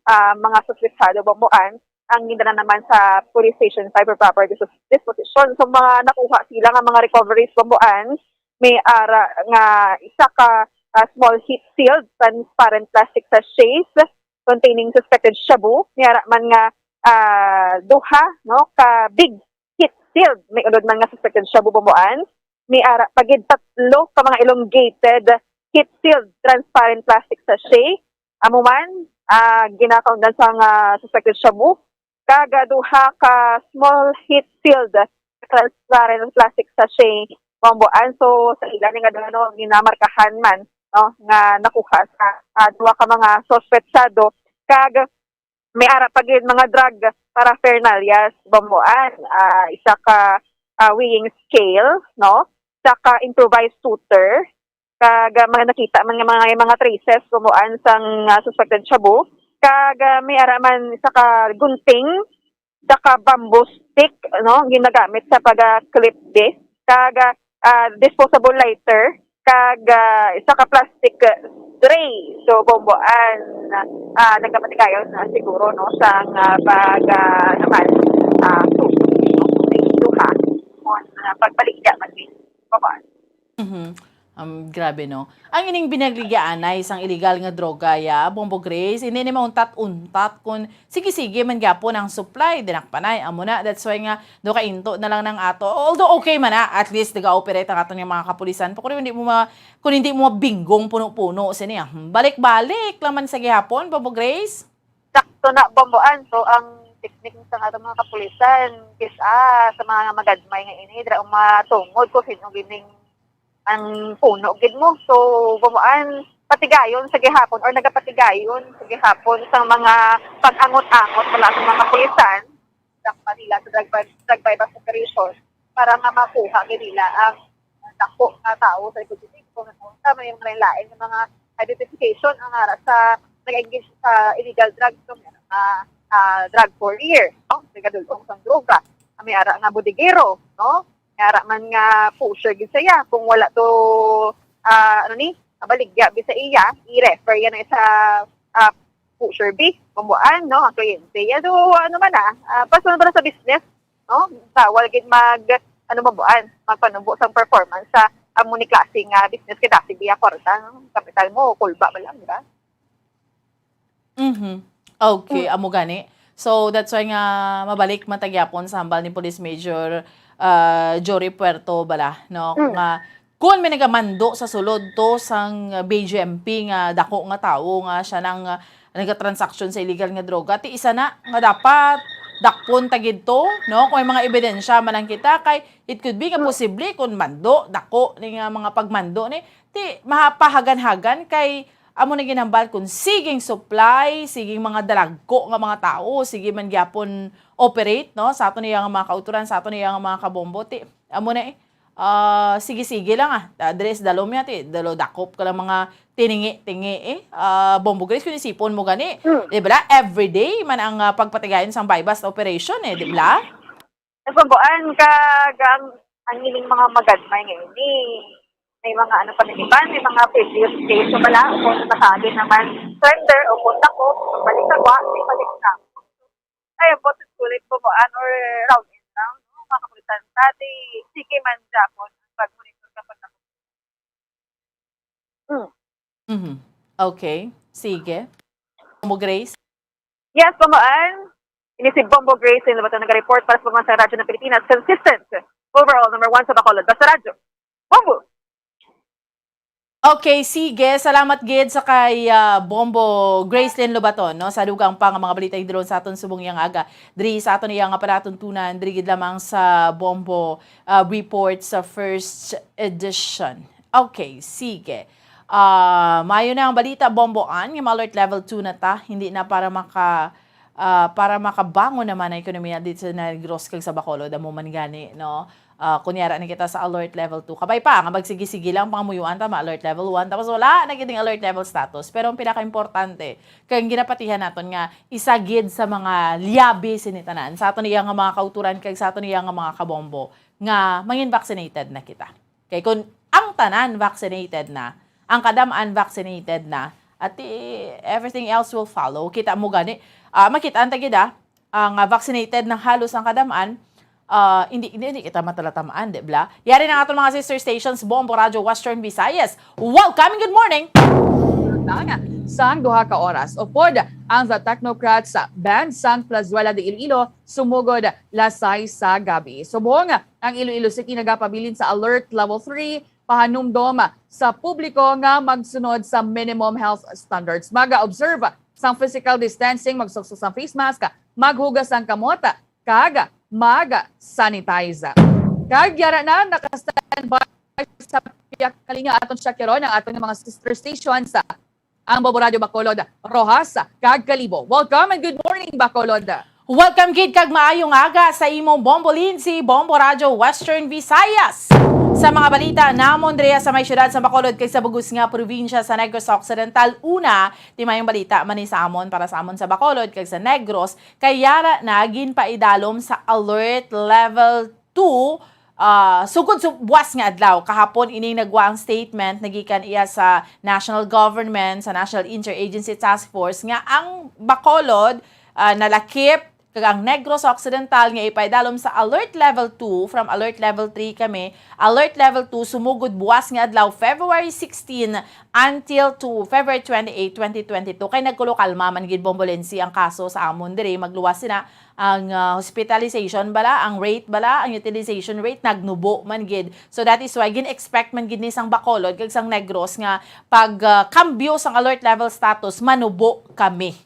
ah, mga suspetsado, Bombo Ann, ang gindala naman sa police station five for proper dis-, disposition. So, mga nakuha sila nga mga recoveries, Bombo Ann, may ara nga isa ka, ah, small heat-sealed transparent plastic sachets containing suspected shabu, may ara man nga, ah, duha, no, ka big heat-sealed, may unod man nga suspected shabu, Bombo Ann, may ara pa gid tatlo ka mga elongated heat-sealed transparent plastic sachet. Amo man, ah, ginakaundan sang suspected shabu, kag, ah, duha ka small heat-sealed transparent plastic sachet, Bombo Ann. So, sa ila ni nga duha, no, ginamarkahan man, no, nga nakuha sa, ah, duha ka mga suspetsado, kag may ara pa gid mga drug paraphernalias, Bombo Ann, ah, isa ka, ah, weighing scale, no, isa ka improvised tutor, kag, ah, mga nakita man nga mga, mga traces, Bombo Ann, sang, ah, suspected shabu, kag, ah, may ara man isa ka gunting, isa ka bamboo stick, no, ginagamit sa pag, ah, clip this, kag, ah, ah, disposable lighter, kag, ah, isa ka plastic, ah, tray. So, Bombo Ann, ah, nagapatigayon na siguro, no, sang, ah, pag, ah, naman, ah, susi, no, sa isuha, kung, ah, pagbaligya man, Bombo Ann. Mhm. Um, grabe, no? Ang ining binaligyaan ay isang illegal nga droga, ya, Bombo Grace. Hindi ni mauntat-untat kung sige-sige man gyapon ang supply, dinakpanay. Amo na, that's why nga, do kainto na lang nang ato. Although okay man na, at least nag-ooperate ang aton nga mga kapulisan. Pero kung hindi mo ma-, kung hindi mo mabinggong puno-puno sini, ah, hmm, balik-balik lang man sa gihapon, Bombo Grace. Sakto na, Bombo Ann. So, ang teknik sa aton mga kapulisan, kis-a sa mga magadmay nga ini, dira matungod kung sino gining ang puno gid mo. So, Bombo Ann, patigayon sa gihapon or nagapatigayon sa gihapon sa mga pag-angot-angot mula sa mga kapulisan, dakpa nila sa drug buy, drug buy-bust operation para nga makuha gid nila ang dako nga tawo sa likod sa siko. Sa may mga lain-lain nga mga identification ang ara sa nag-engage sa illegal drugs, so, may ara nga, ah, drug courier, no? Nagadul-ong sang droga. May ara nga bodegero, no? May ara man nga pusher gid siya. Kung wala to, ah, ano ni, mabaligya gid sa iya, i-refer yan sa, ah, pusher B, Bombo Ann, no? Ang kliyente. Yan, so, ano man, ah, ah, personal ba sa business, no? Bawal gid mag, ano, Bombo Ann, magpanubo sang performance sa amo ni klase nga business kay dasi biya kwarta, no? Kapital mo, kulba ba lang, di ba? Mhm. Okay, Mm. amo gani. So, that's why nga mabalik man ta gyapon sa hambal ni Police Major, ah, Jory Puerto bala, no? Mm. Nga, kung may nagamando sa sulod to sang B J M P nga dako nga tawo nga siya nang, ah, nagatransaksyon sa illegal nga droga, ti isa na nga dapat dakpon ta gid to, no? Kung may mga ebidensya man lang kita, kay it could be nga Mm. posible kung mando, dako ni nga mga pagmando ni, ti mapahagan-hagan kay amo na ginhambal kung siging supply, siging mga dalagko nga mga tawo, sige man gyapon operate, no, sa aton iya nga mga kautoran, sa aton iya nga mga kabombo, ti, amo na eh. Ah, sige-sige lang, ah. Ah, diri sa dalom ya, ti, dalo dakop ka lang mga tiningi-tingi, eh. Ah, Bombo Grace, kung isipon mo gani, Hmm. di ba, everyday man ang, ah, pagpatigayon sang buy-bust operation, eh, di ba? Nagpambuan ka, gang, ang ining mga magadmay nga ini. May mga ano pa din iban, may mga previous case. So, wala, kung masali naman, surrender o kung dako, balik sa kwa, may balik na. Ay, ang boses kulit po mo, an, or round in lang, no? Mga kakulitan, dati, sige man, Japon, pag-monitor ka pag Mm. Mhm. Okay. Sige. Mo, Grace? Yes, Bombo Ann. Ini si Bombo Grace, yung labaton nag-report para sa mga sa Radyo ng Pilipinas. Consistent. Overall, number one sa Bacolod. Basta Radyo. Bombo! Okay, sige. Salamat gid sa kay, ah, Bombo Gracelyn Lobaton, no, sa dugang pa nga mga balita nga dulon sa aton subong yang aga. Diri sa aton iya nga palatuntunan, diri gid lamang sa Bombo, ah, Report sa first edition. Okay, sige. Ah, maayo na ang balita, Bombo Ann, nga ma-alert level two na ta. Hindi na para maka-, ah, para makabangon naman ang ekonomiya dito sa Negros kag sa Bacolod, amo man gani, no? Ah, kunyara na kita sa alert level two. Kabay pa nga magsigi-sigi lang pangamuyoan ta, ma-alert level one, tapos wala na gid ang alert level status. Pero ang pinakaimportante, kay ang ginapatihan naton nga isa gid sa mga liyabi sini tanan, sa aton iya nga mga kauturan kag sa aton iya nga mga kabombo, nga mangin vaccinated na kita. Kay kung ang tanan vaccinated na, ang kadam-an vaccinated na, at i-, everything else will follow. Kita mo gani, ah, makita ang tagida, ang, ah, vaccinated na halos ang kadam-an, ah, hindi, hindi, hindi kita matalatamaan, di bla? Yari na nga itong mga sister stations, Bombo Radyo Western Visayas. Welcome and good morning! Tanga, sang duha ka oras. Upod ang The Technocrats sa Band Sang Plazuela de Iloilo, sumugod las sais sa gabi. Subong ang Iloilo City nagapabilin sa Alert Level three, pahanumdom sa publiko nga magsunod sa minimum health standards. Mag-observe sang physical distancing, magsukso sang face mask, maghugas sang kamot, kag mag-sanitize. Kag yara na, naka-standby sa pihak ka linya aton siya karon ang aton nga mga sister stations, ang Bombo Radyo Bacolod, Roxas, kag Kalibo. Welcome and good morning, Bacolod. Welcome gid kag maayong aga sa imong Bombo Lindsay, Bombo Radyo Western Visayas. Sa mga balita namon diri sa may siyudad sa Bacolod kag sa bug-os nga probinsya sa Negros Occidental, una, ti mayong balita man ni sa amon para sa amon sa Bacolod kag sa Negros, kay yara na ginpaidalom sa alert level two, ah, sugod sa buwas nga adlaw. Kahapon ining nagwa ang statement nagikan iya sa national government, sa National Interagency Task Force, nga ang Bacolod, ah, nalakip, kag ang Negros Occidental nga ipaidalom sa alert level two, from alert level three kami, alert level two, sumugod buwas nga adlaw, February sixteen, until to February twenty-eight, twenty twenty-two, kay nagkulokalma man gid, Bombo Lindsay, ang kaso sa amon diri. Magluwas sina ang, ah, hospitalization bala, ang rate bala, ang utilization rate, nagnubo man gid. So that is why gin-expect man gid ni sang Bacolod kag sang Negros nga pag, ah, kambyo sang alert level status, manubo kami.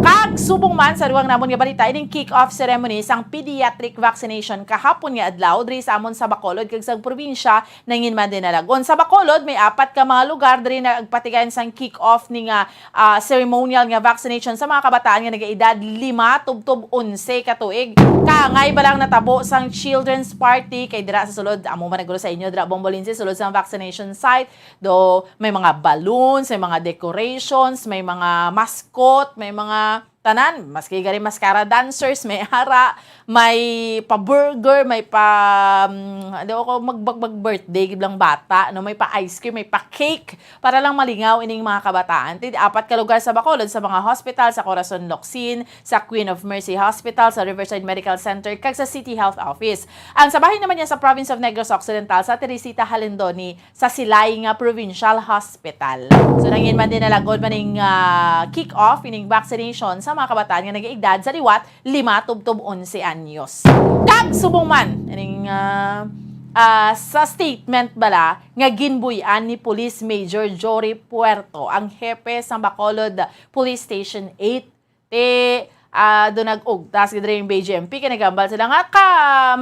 Kag subong man sa dugang namon nga balita, ining kick-off ceremony sang pediatric vaccination kahapon nga adlaw diri sa amon sa Bacolod kag sa probinsya nangin man dinalagon. Sa Bacolod, may apat ka mga lugar diri nagpatigayon sang kick-off ni nga, ah, ceremonial nga vaccination sa mga kabataan nga nagaedad lima tubtob onse ka tuig. Kaangay ba lang natabo sang children's party kay dira sa sulod, amo man naguro sa inyo dira, Bombo Lindsay, sulod sa vaccination site, do may mga balloons, may mga decorations, may mga mascot, may mga tanan, maski gani mascara dancers, may ara, may pa-burger, may pa, mm, ano ako, mag-, mag-, mag-birthday gid lang bata, no? May pa-ice cream, may pa-cake, para lang malingaw ining mga kabataan. Ti apat ka lugar sa Bacolod, sa mga hospital, sa Corazon Locsin, sa Queen of Mercy Hospital, sa Riverside Medical Center, kag sa City Health Office. Ang sa bahin naman niya sa province of Negros Occidental, sa Teresita Jalindoni, sa Silay nga Provincial Hospital. So, nangin man dinalagon man ning, ah, kick-off ining vaccination sa mga kabataan nga nag-edad sa liwat lima tubtob onse anyos. Kag subong man ining, ah, ah, sa statement bala nga ginbuy-an ni Police Major Jory Puerto, ang hepe sa Bacolod Police Station eight, ti, ah, do nag-ugtas gid diri ang B J M P, kay nagambal sila nga ka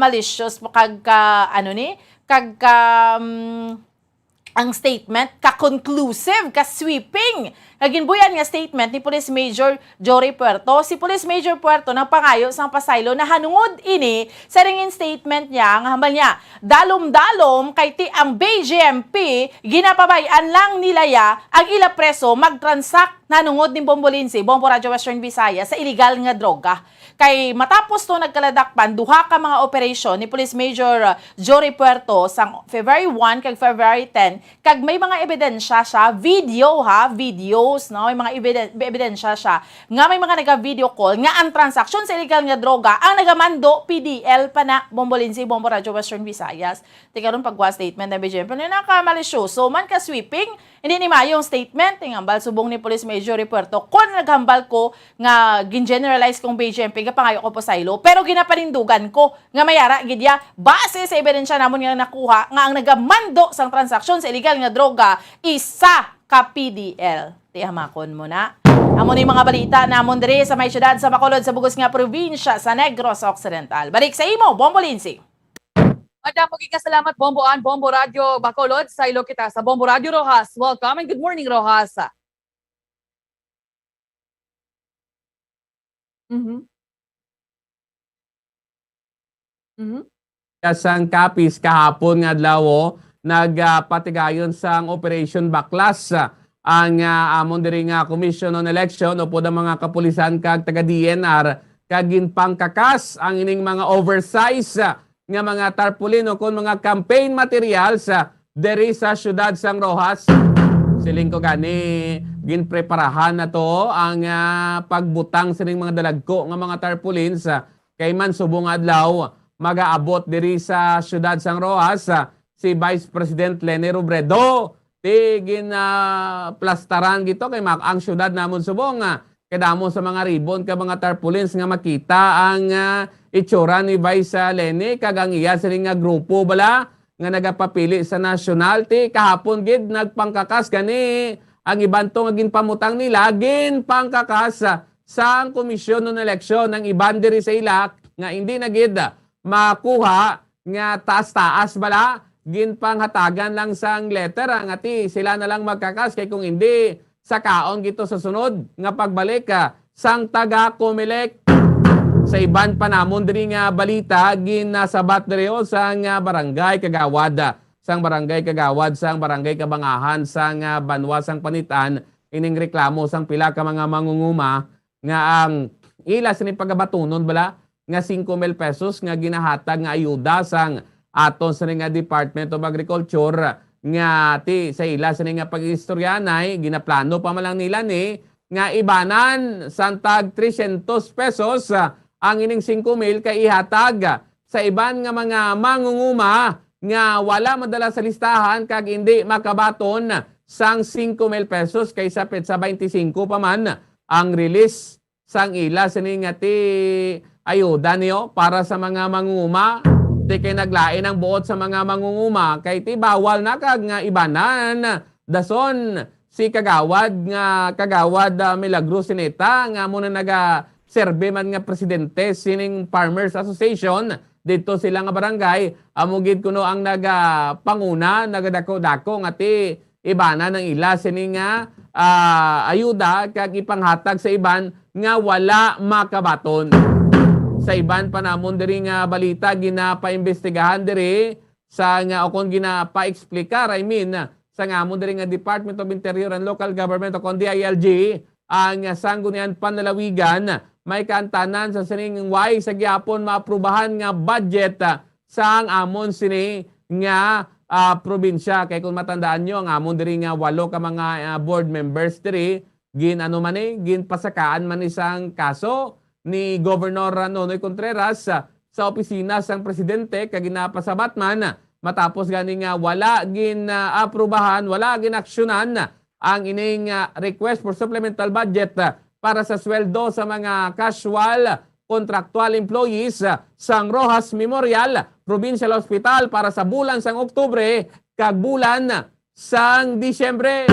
malicious pa kag ka, ano ni, kag ka, mm, ang statement ka conclusive, ka sweeping. Nga ginbuy-an nga statement ni Police Major Jory Puerto. Si Police Major Puerto nagpangayo sang pasaylo nahanungod ini sa ringin statement niya nga hambal niya, dalom-dalom kay ti ang B J M P ginapabay-an lang nila ya ang ila preso magtransak nanungod ni Bombo Lindsay, Bombo Radyo Western Visayas, sa iligal nga droga. Kay matapos to nagkaladakpan duha ka mga operasyon ni Police Major, uh, Jory Puerto sang February one kag February ten, kag may mga ebidensya siya, video ha, videos, no? May mga ebiden-, ebidensya siya nga may mga naga-video call nga ang transaksyon sa illegal nga droga ang nagamando P D L pa na, Bombo Lindsay, Bombo Radyo Western Visayas. Ti karon pagwa statement na B J M P, nakamalisyoso man ka sweeping, hindi ni maayong statement, tingambal subong ni Police Major Repuerto, kon naghambal ko nga gin-generalize kong B J M P, gapangayo ko pasaylo, pero ginapanindugan ko nga may ara gid ya, base sa ebidensya namon nga nakuha nga ang nagamando sang transaksyon sa illegal nga droga isa ka P D L. Ti hamakon mo na. Amo ni mga balita namon diri sa may syudad sa Bacolod, sa bug-os nga probinsya sa Negros Occidental. Balik sa imo, Bombo Lindsay. Madamo gid nga salamat, Bombo Ann, Bombo Radyo Bacolod. Saylo kita sa Bombo Radyo Roxas. Welcome and good morning, Roxas. Mhm. Mhm. sang Capiz kahapon nga adlaw, oh, nagapatigayon sang Operation Baklas, ah, ang, ah, amon diri nga Commission on Election upod ang mga kapulisan kag taga D E N R, kag ginpangkakas ang ining mga oversize, ah, nga mga tarpaulin o kon mga campaign materials, ah, diri sa siyudad sang Roxas. Siling ko gani, ginpreparahan na to ang, ah, pagbutang sining mga dalagko nga mga tarpaulins, ah, kay man subong adlaw magaabot diri sa siyudad sang Roxas, ah, si Vice President Leni Robredo. Ti gin, ah, plastaran gito kay ma-, ang siyudad namon subong, ah, kadamo sa mga ribbon kag mga tarpaulins nga makita ang, ah, itsura ni Vice, ah, Leni kag ang iya sini nga grupo bala nga nagapapili sa nasyonal. Ti kahapon gid nagpangkakas gani ang iban to nga ginpamutang nila, ginpangkakas, ah, sang Komisyon on Eleksyon ang iban diri sa ila nga hindi na gid, ah, makuha nga taas-taas bala, ginpanghatagan lang sang letter, ah, nga ti sila na lang magkakas, kay kung hindi, sakaon gito sa sunod nga pagbalik, ah, sang taga Comelec. Sa iban pa namon diri nga balita, ginasabat diri, oh, sang, ah, barangay kagawad, ah, sang barangay kagawad, sang barangay Kabangahan, sang, ah, banwa sang Panitan, ining reklamo sang pila ka mga mangunguma nga ang ila sini pagabatunon bala nga singko mil pesos nga ginahatag nga ayuda sang aton sini nga Department of Agriculture, nga ti sa ila sini nga pag-istoryanay, ginaplano pa man lang nila ni nga ibanan sang tag trescientos pesos, ah, ang ining singko mil kay ihatag sa iban nga mga mangunguma nga wala madala sa listahan kag indi makabaton sang singko mil pesos kay sa petsa twenty-five pa man ang release sang ila sini nga ti ayuda niyo para sa mga mangunguma. Ti kay naglain ang buot sa mga mangunguma kay ti bawal na kag nga ibanan dason si kagawad nga kagawad, ah, Milagro Sineta nga amo na naga serbi man nga presidente sining Farmers Association didto sila nga barangay, amo gid kuno ang nagapanguna, nagadako-dako nga ti ibanan ang ila sini nga, ah, ayuda kag ipanghatag sa iban nga wala makabaton. Sa iban pa namon diri nga balita, ginapaimbestigahan diri sa nga, o kon ginapaeksplikar, I mean, sa nga amon diri nga Department of Interior and Local Government o kon D I L G, ang Sangguniang Panlalawigan, may kaantanan sa sining way sa gihapon maaprubahan nga budget, ah, sang amon sini nga, ah, probinsya. Kay kung matandaan nyo, ang amon diri nga walo ka mga, ah, board members diri, gin-ano man ni, ginpasakaan man ni sang kaso ni Governor Nonoy Contreras, ah, sa opisina sang presidente, kag ginapasabat man, ah, matapos gani nga wala gin, ah, aprubahan, wala gin-aksyonan ang ining, ah, request for supplemental budget, ah, para sa sweldo sa mga casual contractual employees, ah, sang Roxas Memorial Provincial Hospital para sa bulan sang Oktubre kag bulan sang Disyembre.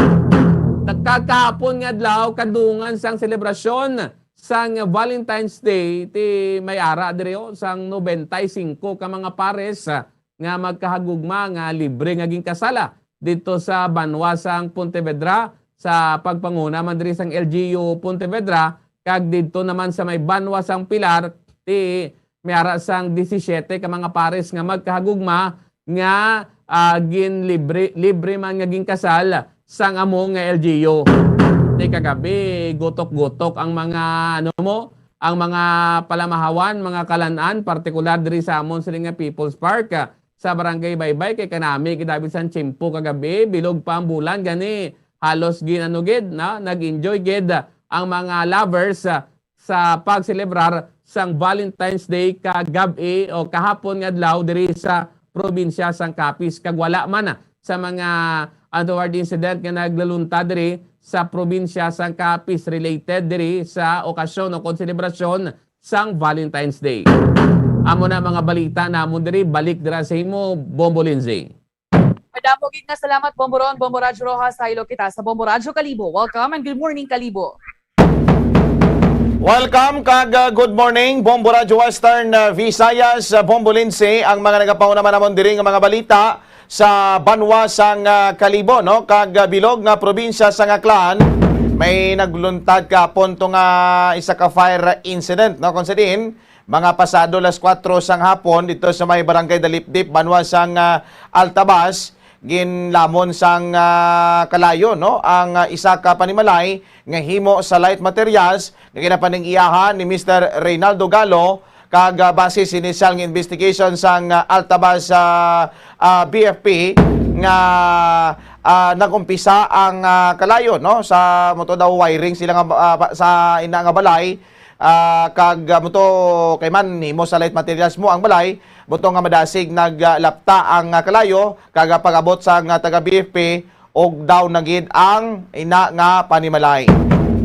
Nagkakahapon nga adlaw, kadungan sang selebrasyon sang Valentine's Day, ti may ara diri, oh, sang nobenta y singko ka mga pares, ah, nga magkahagugma nga libre nga ginkasala didto sa banwa sang Pontevedra, sa pagpanguna man diri sang L G U Pontevedra, kag didto naman sa may banwa sang Pilar, ti may ara sang disisiete ka mga pares nga magkahagugma nga, ah, ginlibre, libre man nga ginkasal sang amo nga L G U. Ti kagabi, gutok-gutok ang mga, ano mo, ang mga palamahawan, mga kalan-an, partikular diri sa amon sini nga People's Park, ah, sa Barangay Baybay, kay kanami gid dapat sang tiyempo kagabi, bilog pa ang bulan, gani halos gin-, ano gid, na, nag-enjoy gid ang mga lovers, ah, sa pagselebrar sang Valentine's Day kagab-i o kahapon nga adlaw diri sa probinsya sang Capiz, kag wala man, ah, sa mga untoward incident nga naglaluntad diri sa probinsya sang Capiz related diri sa okasyon o kon selebrasyon sang Valentine's Day. Amo na mga balita namon diri, balik dira sa imo, Bombo Lindsay. Madamo gid nga salamat, Bombo Ron, Bombo Radyo Roxas. Sa Iloilo kita sa Bombo Radyo Kalibo. Welcome and good morning, Kalibo. Welcome kag, uh, good morning, Bombo Radyo Western, uh, Visayas, uh, Bombo Lindsay, ang mga nagapauna man namon diri nga mga balita sa banwa sang, uh, Kalibo, no? Kag, uh, bilog nga probinsya sang Aklan, may nagluntad kahapon to nga isa ka fire incident, no? Kung sa diin, Mga pasado las kuwatro sang hapon dito sa may Barangay Dalipdip, banwa sang, ah, Altabas, ginlamon sang, ah, kalayo, no, ang, ah, isa ka panimalay nga himo sa light materials nga ginapaning-iyahan ni Mister Reynaldo Galo, kag, ah, base sa inisyal nga investigation sang, ah, Altabas, ah, ah, B F P nga, ah, nag-umpisa ang, ah, kalayo, no, sa mo to daw wiring sila nga, ah, ba- sa ina nga balay, ah, kag, ah, mo to kay man himo sa light materials mo ang balay, mo to nga madasig naglapta ang, ah, kalayo, kag, ah, pag-abot sang, ah, taga B F P, og daw na gid ang ina nga panimalay.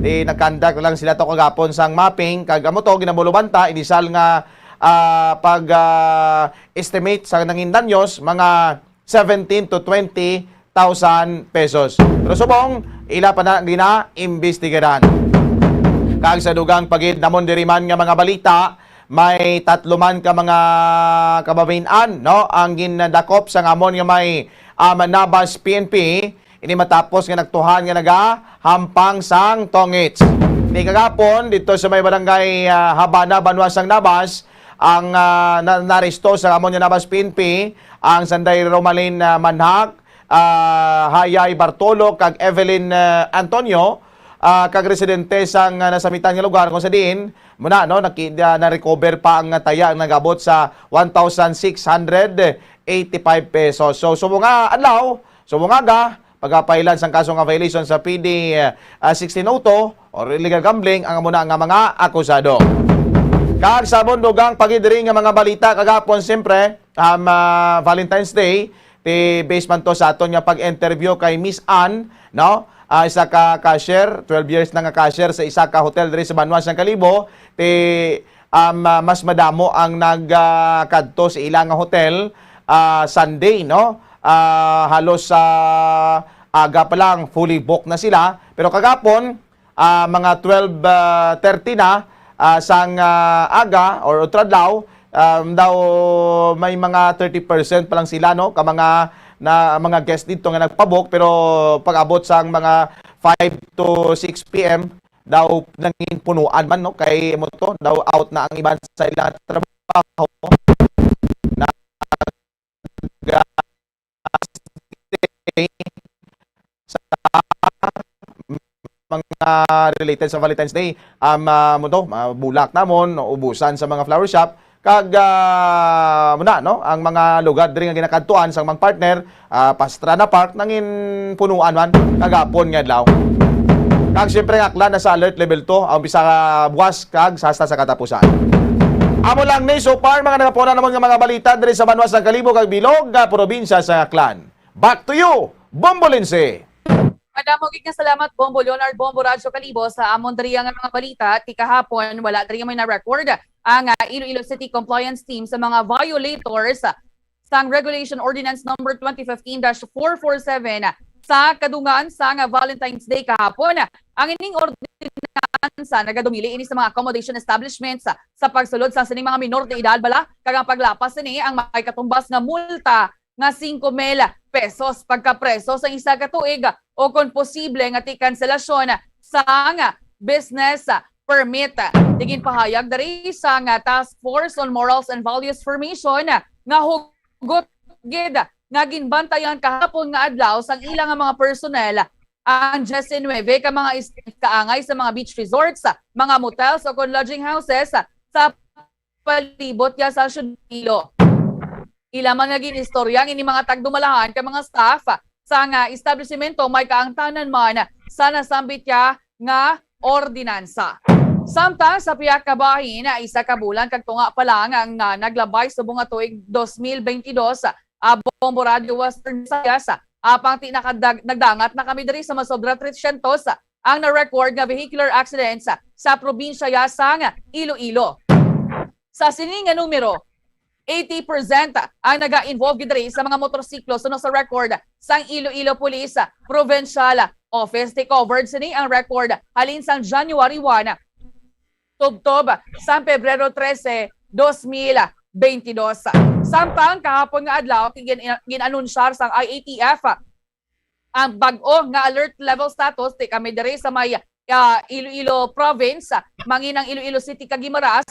Di nagkandak lang sila to kagapon sang mapping, kag amo to ginamulubanta, inisal nga, ah, pag, ah, estimate sa nangin danyos, mga seventeen to twenty thousand pesos. Pero subong, ila pa na ginaimbestigaran. Kag sa dugang pa gid namon diri man nga mga balita, may tatlo man ka mga kababayin-an, no, ang gindakop sa ngamon nga may, ah, Manabas P N P. Ini matapos nga nagtuhan nga nagahampang sang tongits. Ni kagapon, dito sa may barangay, ah, Habana, banwa sang Nabas, ang, ah, na- naresto sa ngamon nga Nabas P N P, ang Sanday Romalin, ah, Manhak, ah, Hayay Bartolo, kag Evelyn, ah, Antonio, ah, kag residente sang, ah, nasamitan nga lugar, kung sa diin muna, no, naki- ah, na-recover pa ang taya nga nag-abot sa one thousand six hundred eighty-five pesos. So, subong nga adlaw, subong nga aga, pagapailan sang kaso nga violation sa P D, ah, sixteen oh two or illegal gambling ang muna nga mga akusado. Kag sa amon dugang pa gid diri nga mga balita kagapon, siyempre, um, ah, Valentine's Day, ti based man to sa aton nga pag-interview kay Miss Ann, no? Ah, isa ka cashier, twelve years na nga cashier sa isa ka hotel diri sa banwa sang Kalibo, ti, um, ah, mas madamo ang nag, ah, kadto sa ila nga hotel, ah, Sunday, no? Ah, halos sa aga pa lang, fully booked na sila. Pero kagapon, ah, mga twelve, ah, thirty na, ah, sang, ah, aga or utradlaw, um, daw may mga thirty percent pa lang sila, no, ka mga, na, mga guest dito nga nagpabook, pero pag-abot sang mga five to six p m daw nangin punuan man, no, kay mo to, daw out na ang iban sa ilang trabaho. Nag- sa mga related sa Valentine's Day. Um, ah, mo to, ah, bulak namon, ubusan sa mga flower shop. Kag, ah, muna, no, ang mga lugar diri nga ginakadtuan sang mga partner, ah, Pastrana Park, nangin punuan man kagapon nga adlaw. Kag siyempre, ang Aklan nasa alert level two, ang umpisa buwas kag sa hasta sa katapusan. Amo lang ni so far, mga nagapuna namon nga mga balita diri sa banwa sang Kalibo kag bilog nga probinsya sa Aklan. Back to you, Bombo Lindsay. Madamo gid nga salamat, Bombo Leonard, Bombo Radyo Kalibo, sa amon diri nga mga balita. Ti kahapon, wala diri may na-record ang, ah, Iloilo City Compliance Team sa mga violators sang Regulation Ordinance Number twenty fifteen dash four four seven sa kadungan sang Valentine's Day kahapon. Ang ining ordinansa nagadumili ini sa mga accommodation establishments sa pagsulod sang sining mga minor de edad bala, kag ang paglapas sini ang may katumbas nga multa nga singko mil pesos pagkapreso sa isa ka tuig o kon posible nga ti-kanselasyon sang business permit. Ti ginpahayag diri sang Task Force on Morals and Values Formation nga hugot gid nga ginbantayan kahapon nga adlaw sang ila nga mga personnel ang diyes nuebe ka mga is-, kaangay sa mga beach resorts, mga motels o kon lodging houses sa palibot ya sa Siudalo. Ila man nga gin-istorya ang ini mga tagdumalahan ka mga staff sa nga establisemento may kaangtanan man sa nasambit ya nga ordinansa. Samtang sa pihak ka bahin, isa ka bulan kag tunga pa lang ang, ah, naglabay subong nga tuig dos mil bentidós, ah, Bombo Radio Western Visayas, apang ti nakadag-, nagdangat na kami diri sa masobra tresyentos ang na-record nga vehicular accidents sa probinsya ya sang Iloilo. Sa sini nga numero, eighty percent ang naga-involve gid diri sa mga motorsiklo suno sa record sang Iloilo Police Provincial Office. Ti covered sini ang record halin sang January one tubtob sang Pebrero trese, dos mil bentidós. Samtang kahapon nga adlaw, gin-, gin-anunsyar sang I A T F ang bag-o nga alert level status ti kami diri sa may, ah, Iloilo Province, mangin ang Iloilo City kag Guimaras,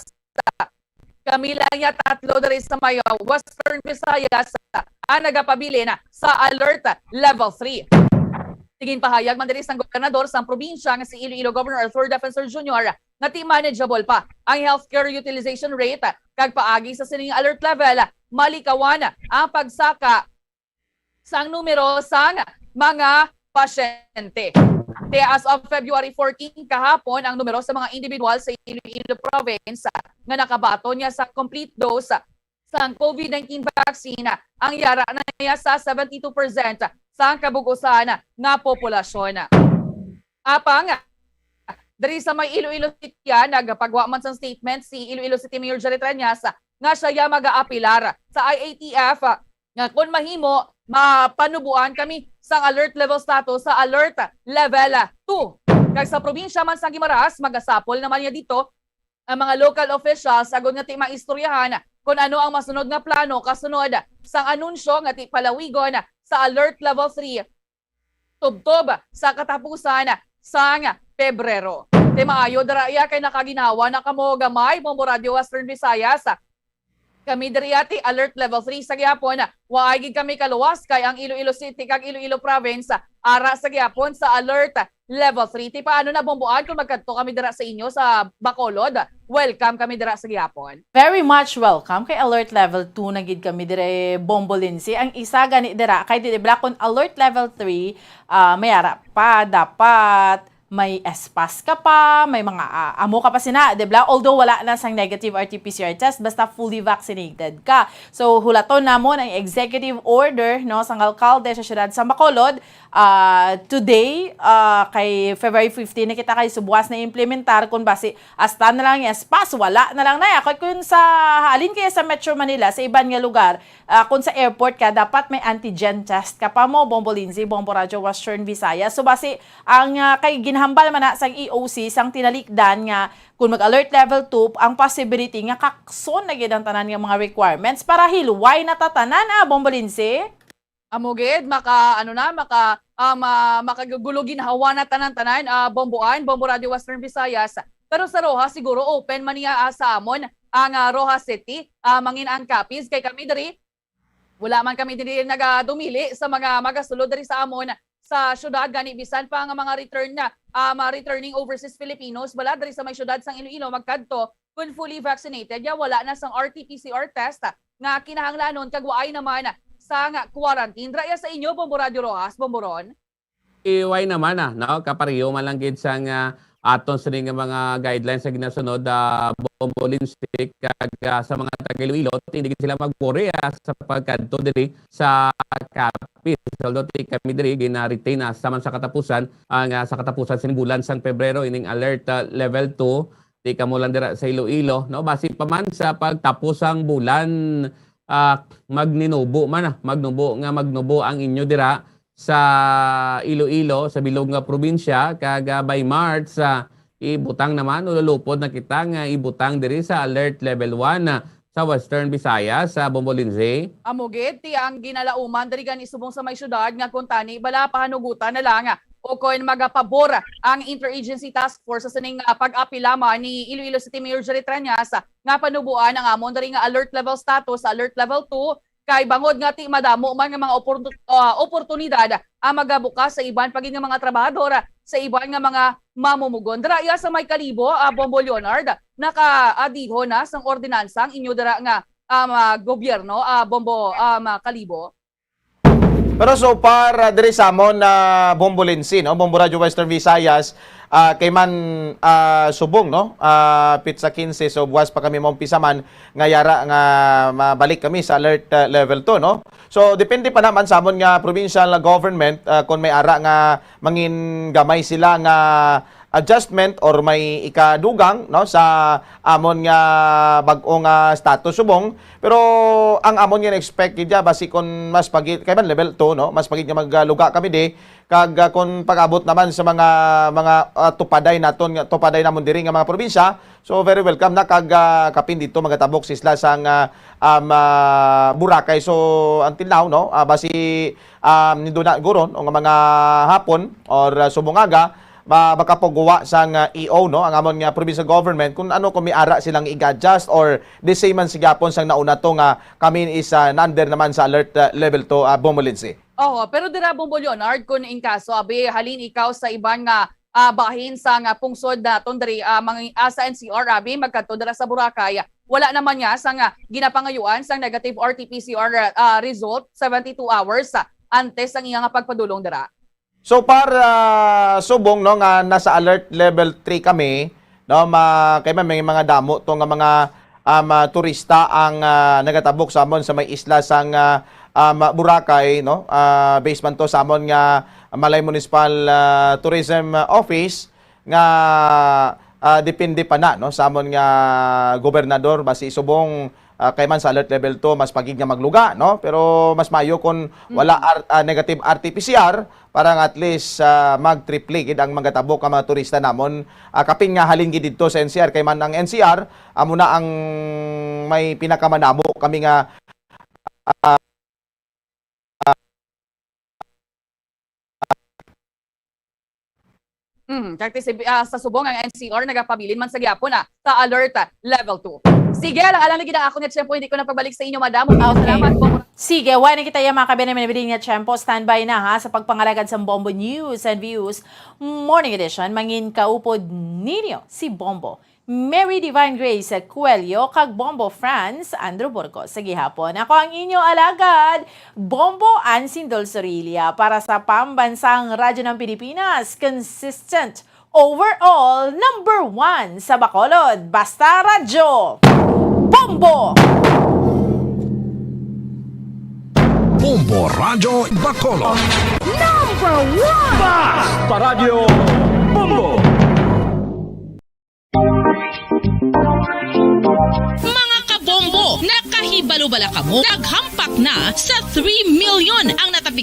Kami lang ya tatlo diri sa may, uh, Western Visayas ang nagapabilin sa Alert Level three. Tigin pahayag man diri sang gobernador sang probinsya nga si Iloilo Governor Arthur Defensor Junior nga ti manageable pa ang healthcare utilization rate, kag paagi sa sining alert level, malikawan ang pagsaka sang numero sang mga pasyente. Te, as of February fourteen, kahapon, ang numero sa mga individual sa Iloilo Province nga nakabaton niya sa complete dose sang COVID nineteen vaccine ang yara na niya sa seventy-two percent sang kabug-usan nga populasyon. Apang diri sa may Iloilo City, ah, nagpagwa man sang statement si Iloilo City Mayor Jerry Treñas nga siya ya magaapilar sa I A T F nga kon mahimo, mapanubuan kami sang alert level status sa alert level two. Kag sa probinsya man sang Guimaras, magasapol naman niya dito ang mga local officials agod nga ti maistoryahan kon ano ang masunod nga plano kasunod sang anunsyo nga ti palawigon sa alert level three tubtob sa katapusan sang Pebrero. Ti maayo dira iya kay nakaginhawa na kamo gamay, Bombo Radio Western Visayas. Kami diri ti alert level three sa gihapon. Waay gid kami kaluwas kay ang Iloilo City kag Iloilo Province ara sa gihapon sa alert level three. Ti paano na, Bomboan, kung magkadto kami dira sa inyo sa Bacolod? Welcome kami dira sa gihapon. Very much welcome. Kay alert level two na gid kami dire, Bombo Lindsay. Ang isa gani dira kay di, di ba, kung alert level three, ah, may ara pa, dapat may espas ka pa, may mga, ah, amo ka pa sina, di ba? Although wala na sang negative R T P C R test, basta fully vaccinated ka. So, hulaton namon ang executive order, no, sang alkalde sa siyudad sa Bacolod, ah, today, ah, kay February fifteen na kita, kay subwas na implementar, kung basi hasta na lang ang espas, wala na lang na. Kay kung sa, halin kaya sa Metro Manila, sa iban nga lugar, ah, kung sa airport ka, dapat may antigen test ka pa mo, Bombo Lindsay, Bombo Radyo Western Visayas. So, basi, ang, ah, kay ginhambal man na sang E O C, sang tinalikdan nga kung mag-alert level two, ang possibility nga kakson na gid ang tanan nga mga requirements para hilway na ta tanan, ah, Bombo Lindsay? Amo gid, maka, ano na, maka, ah, ma-, makagulo ginhawa na tanan-tanan, ah, Bomboan, Bombo Radio Western Visayas. Pero sa Roxas, siguro open man niya, ah, sa amon ang, ah, Roxas City, ah, mangin ang Capiz. Kay kami diri, wala man kami diri nagadumili sa mga magasulod diri sa amon sa syudad, gani bisan pa nga mga return na, ah, mga returning overseas Filipinos, wala diri sa may syudad sang Iloilo magkadto, kung fully vaccinated ya, wala na sang R T P C R test nga kinahanglanon kag waay naman sang quarantine. Dira ya sa inyo, Bombo Radio Roxas, Bombo Ron? Iway naman, ah, no? Kapareho man lang gid sang, ah, aton sini nga mga guidelines sa ginasunod, ah, Bombo Lindsay, kag, ah, sa mga taga Iloilo, hindi gid sila mag-worry, ah, sa pagkadto diri sa Capiz. Although ti kami diri gina-retain, ah, sa man sa katapusan, ang, ah, sa katapusan sini bulan sang Pebrero ining alert, ah, level two. Di kamo lang dira sa Iloilo, no? Basi pa man sa pagtapos sang bulan, ah, magninubo man, ah, magnubo nga magnubo ang inyo dira sa Iloilo, sa bilog nga probinsya, kag, ah, by March, ah, ibutang naman o lulupod na kita nga ibutang diri sa alert level one, ah, sa Western Visayas, sa Bombo Lindsay. Amo gid, ti ang ginalauman diri gani subong sa may syudad nga kung tani bala pahanugutan na lang o kon magapabor ang Interagency Task Force sa sining, ah, pag-apila man ni Iloilo City Mayor Jerry Treñas nga panubuan ang amon diri nga alert level status sa alert level two, kay bangod nga ti madamo man nga mga oportu-, ah, oportunidad ang magabukas sa iban pa gid nga mga trabahador, sa iban nga mga mamumugon. Dira iya sa may Kalibo, ah, Bombo Leonard, nakaadiho na sang ordinansa ang inyo dira nga, um, ah, gobyerno, ah, Bombo, um, ah, Kalibo? Pero so far, ah, diri sa amon, ah, Bombo Lindsay, no? Bombo Radyo Western Visayas, ah, kay man, ah, subong, no? Ah, pitsa quince, so buwas pa kami maumpisa man nga yara nga mabalik kami sa alert, ah, level two, no? So, depende pa naman sa amon nga provincial government, ah, kung may ara nga mangin gamay sila nga adjustment or may ikadugang, no, sa amon nga bag-o nga status subong. Pero ang amon nga expect gid ya, basi kon mas pagid, kay man level two, no, mas pagid nga magluga kami di, kag, ah, kon pag-abot naman sa mga, mga, ah, tupaday naton nga, tupaday namon diri nga mga probinsya, so very welcome na, kag, ah, kapin dito magatabok sisla sang, ah, um, ah, Boracay. So until now, no, ah, basi, um, ninduna guro, no, nga mga hapon or, ah, subong aga, ma-, makapagawa sang, ah, E O, no, ang amon nga provincial government, kung ano, kung may ara silang i-adjust or the same man sa gyapon sang nauna to nga kami is, ah, na-under naman sa alert, ah, level two, ah, Bombo Lindsay. Oo, pero dira, Bombo Leonard, kung in kaso, abi, halin ikaw sa iban nga, ah, bahin sa nga pungsod naton diri, ah, mga, ah, sa N C R, abi, magkadto dira sa Boracay, wala naman niya sa nga ginapangayuan sang negative R T P C R, ah, result seventy-two hours, ah, antes ang iya nga pagpadulong dira. So far, ah, subong, no, nga nasa alert level three kami, no, ma-, kay man may mga damo to nga mga, um, ah, turista ang, ah, nagatabok sa amon sa may isla sang, ah, um, Boracay, no. Ah, based man to sa amon nga Malay Municipal, ah, Tourism Office nga, ah, depende pa na, no, sa amon nga gobernador, basi subong, ah, kay man sa alert level two, mas pagid nga magluga, no? Pero mas maayo kung wala ar-, ah, negative R T P C R para nga at least, ah, mag-triple gid ang magatabok nga mga turista namon. Ah, kapin nga halin gid didto sa N C R, kay man ang N C R amo na ang may pinakamanamo kami nga, ah, Mm, kag ti si, ah, sa subong ang N C R nagapabilin man sa gyapon, ah, sa alert, ah, level two. Sige, alang-alang lagi na ako nga tiyempo, hindi ko na pabalik sa inyo, madam. Ah, okay. Salamat po. Sige, wala na kita yung mga kabiyanan, mga nga tiyempo. Standby na, ha, sa pagpangalagad sa Bombo News and Views Morning Edition. Mangin kaupod ninyo si Bombo Mary Divine Grace Coelho kag Bombo Franz Andrew Burgos. Sa gihapon, ako ang inyo alagad, Bombo Ansin Dulzorilla, para sa Pambansang Radyo ng Pilipinas, consistent, overall, number one sa Bacolod. Basta Radyo, Bombo! Bombo Radyo Bacolod. Number one! Basta Radyo, Bombo! Mga kabombo, nakahibalo bala kamo? Naghampak na sa three million ang natapos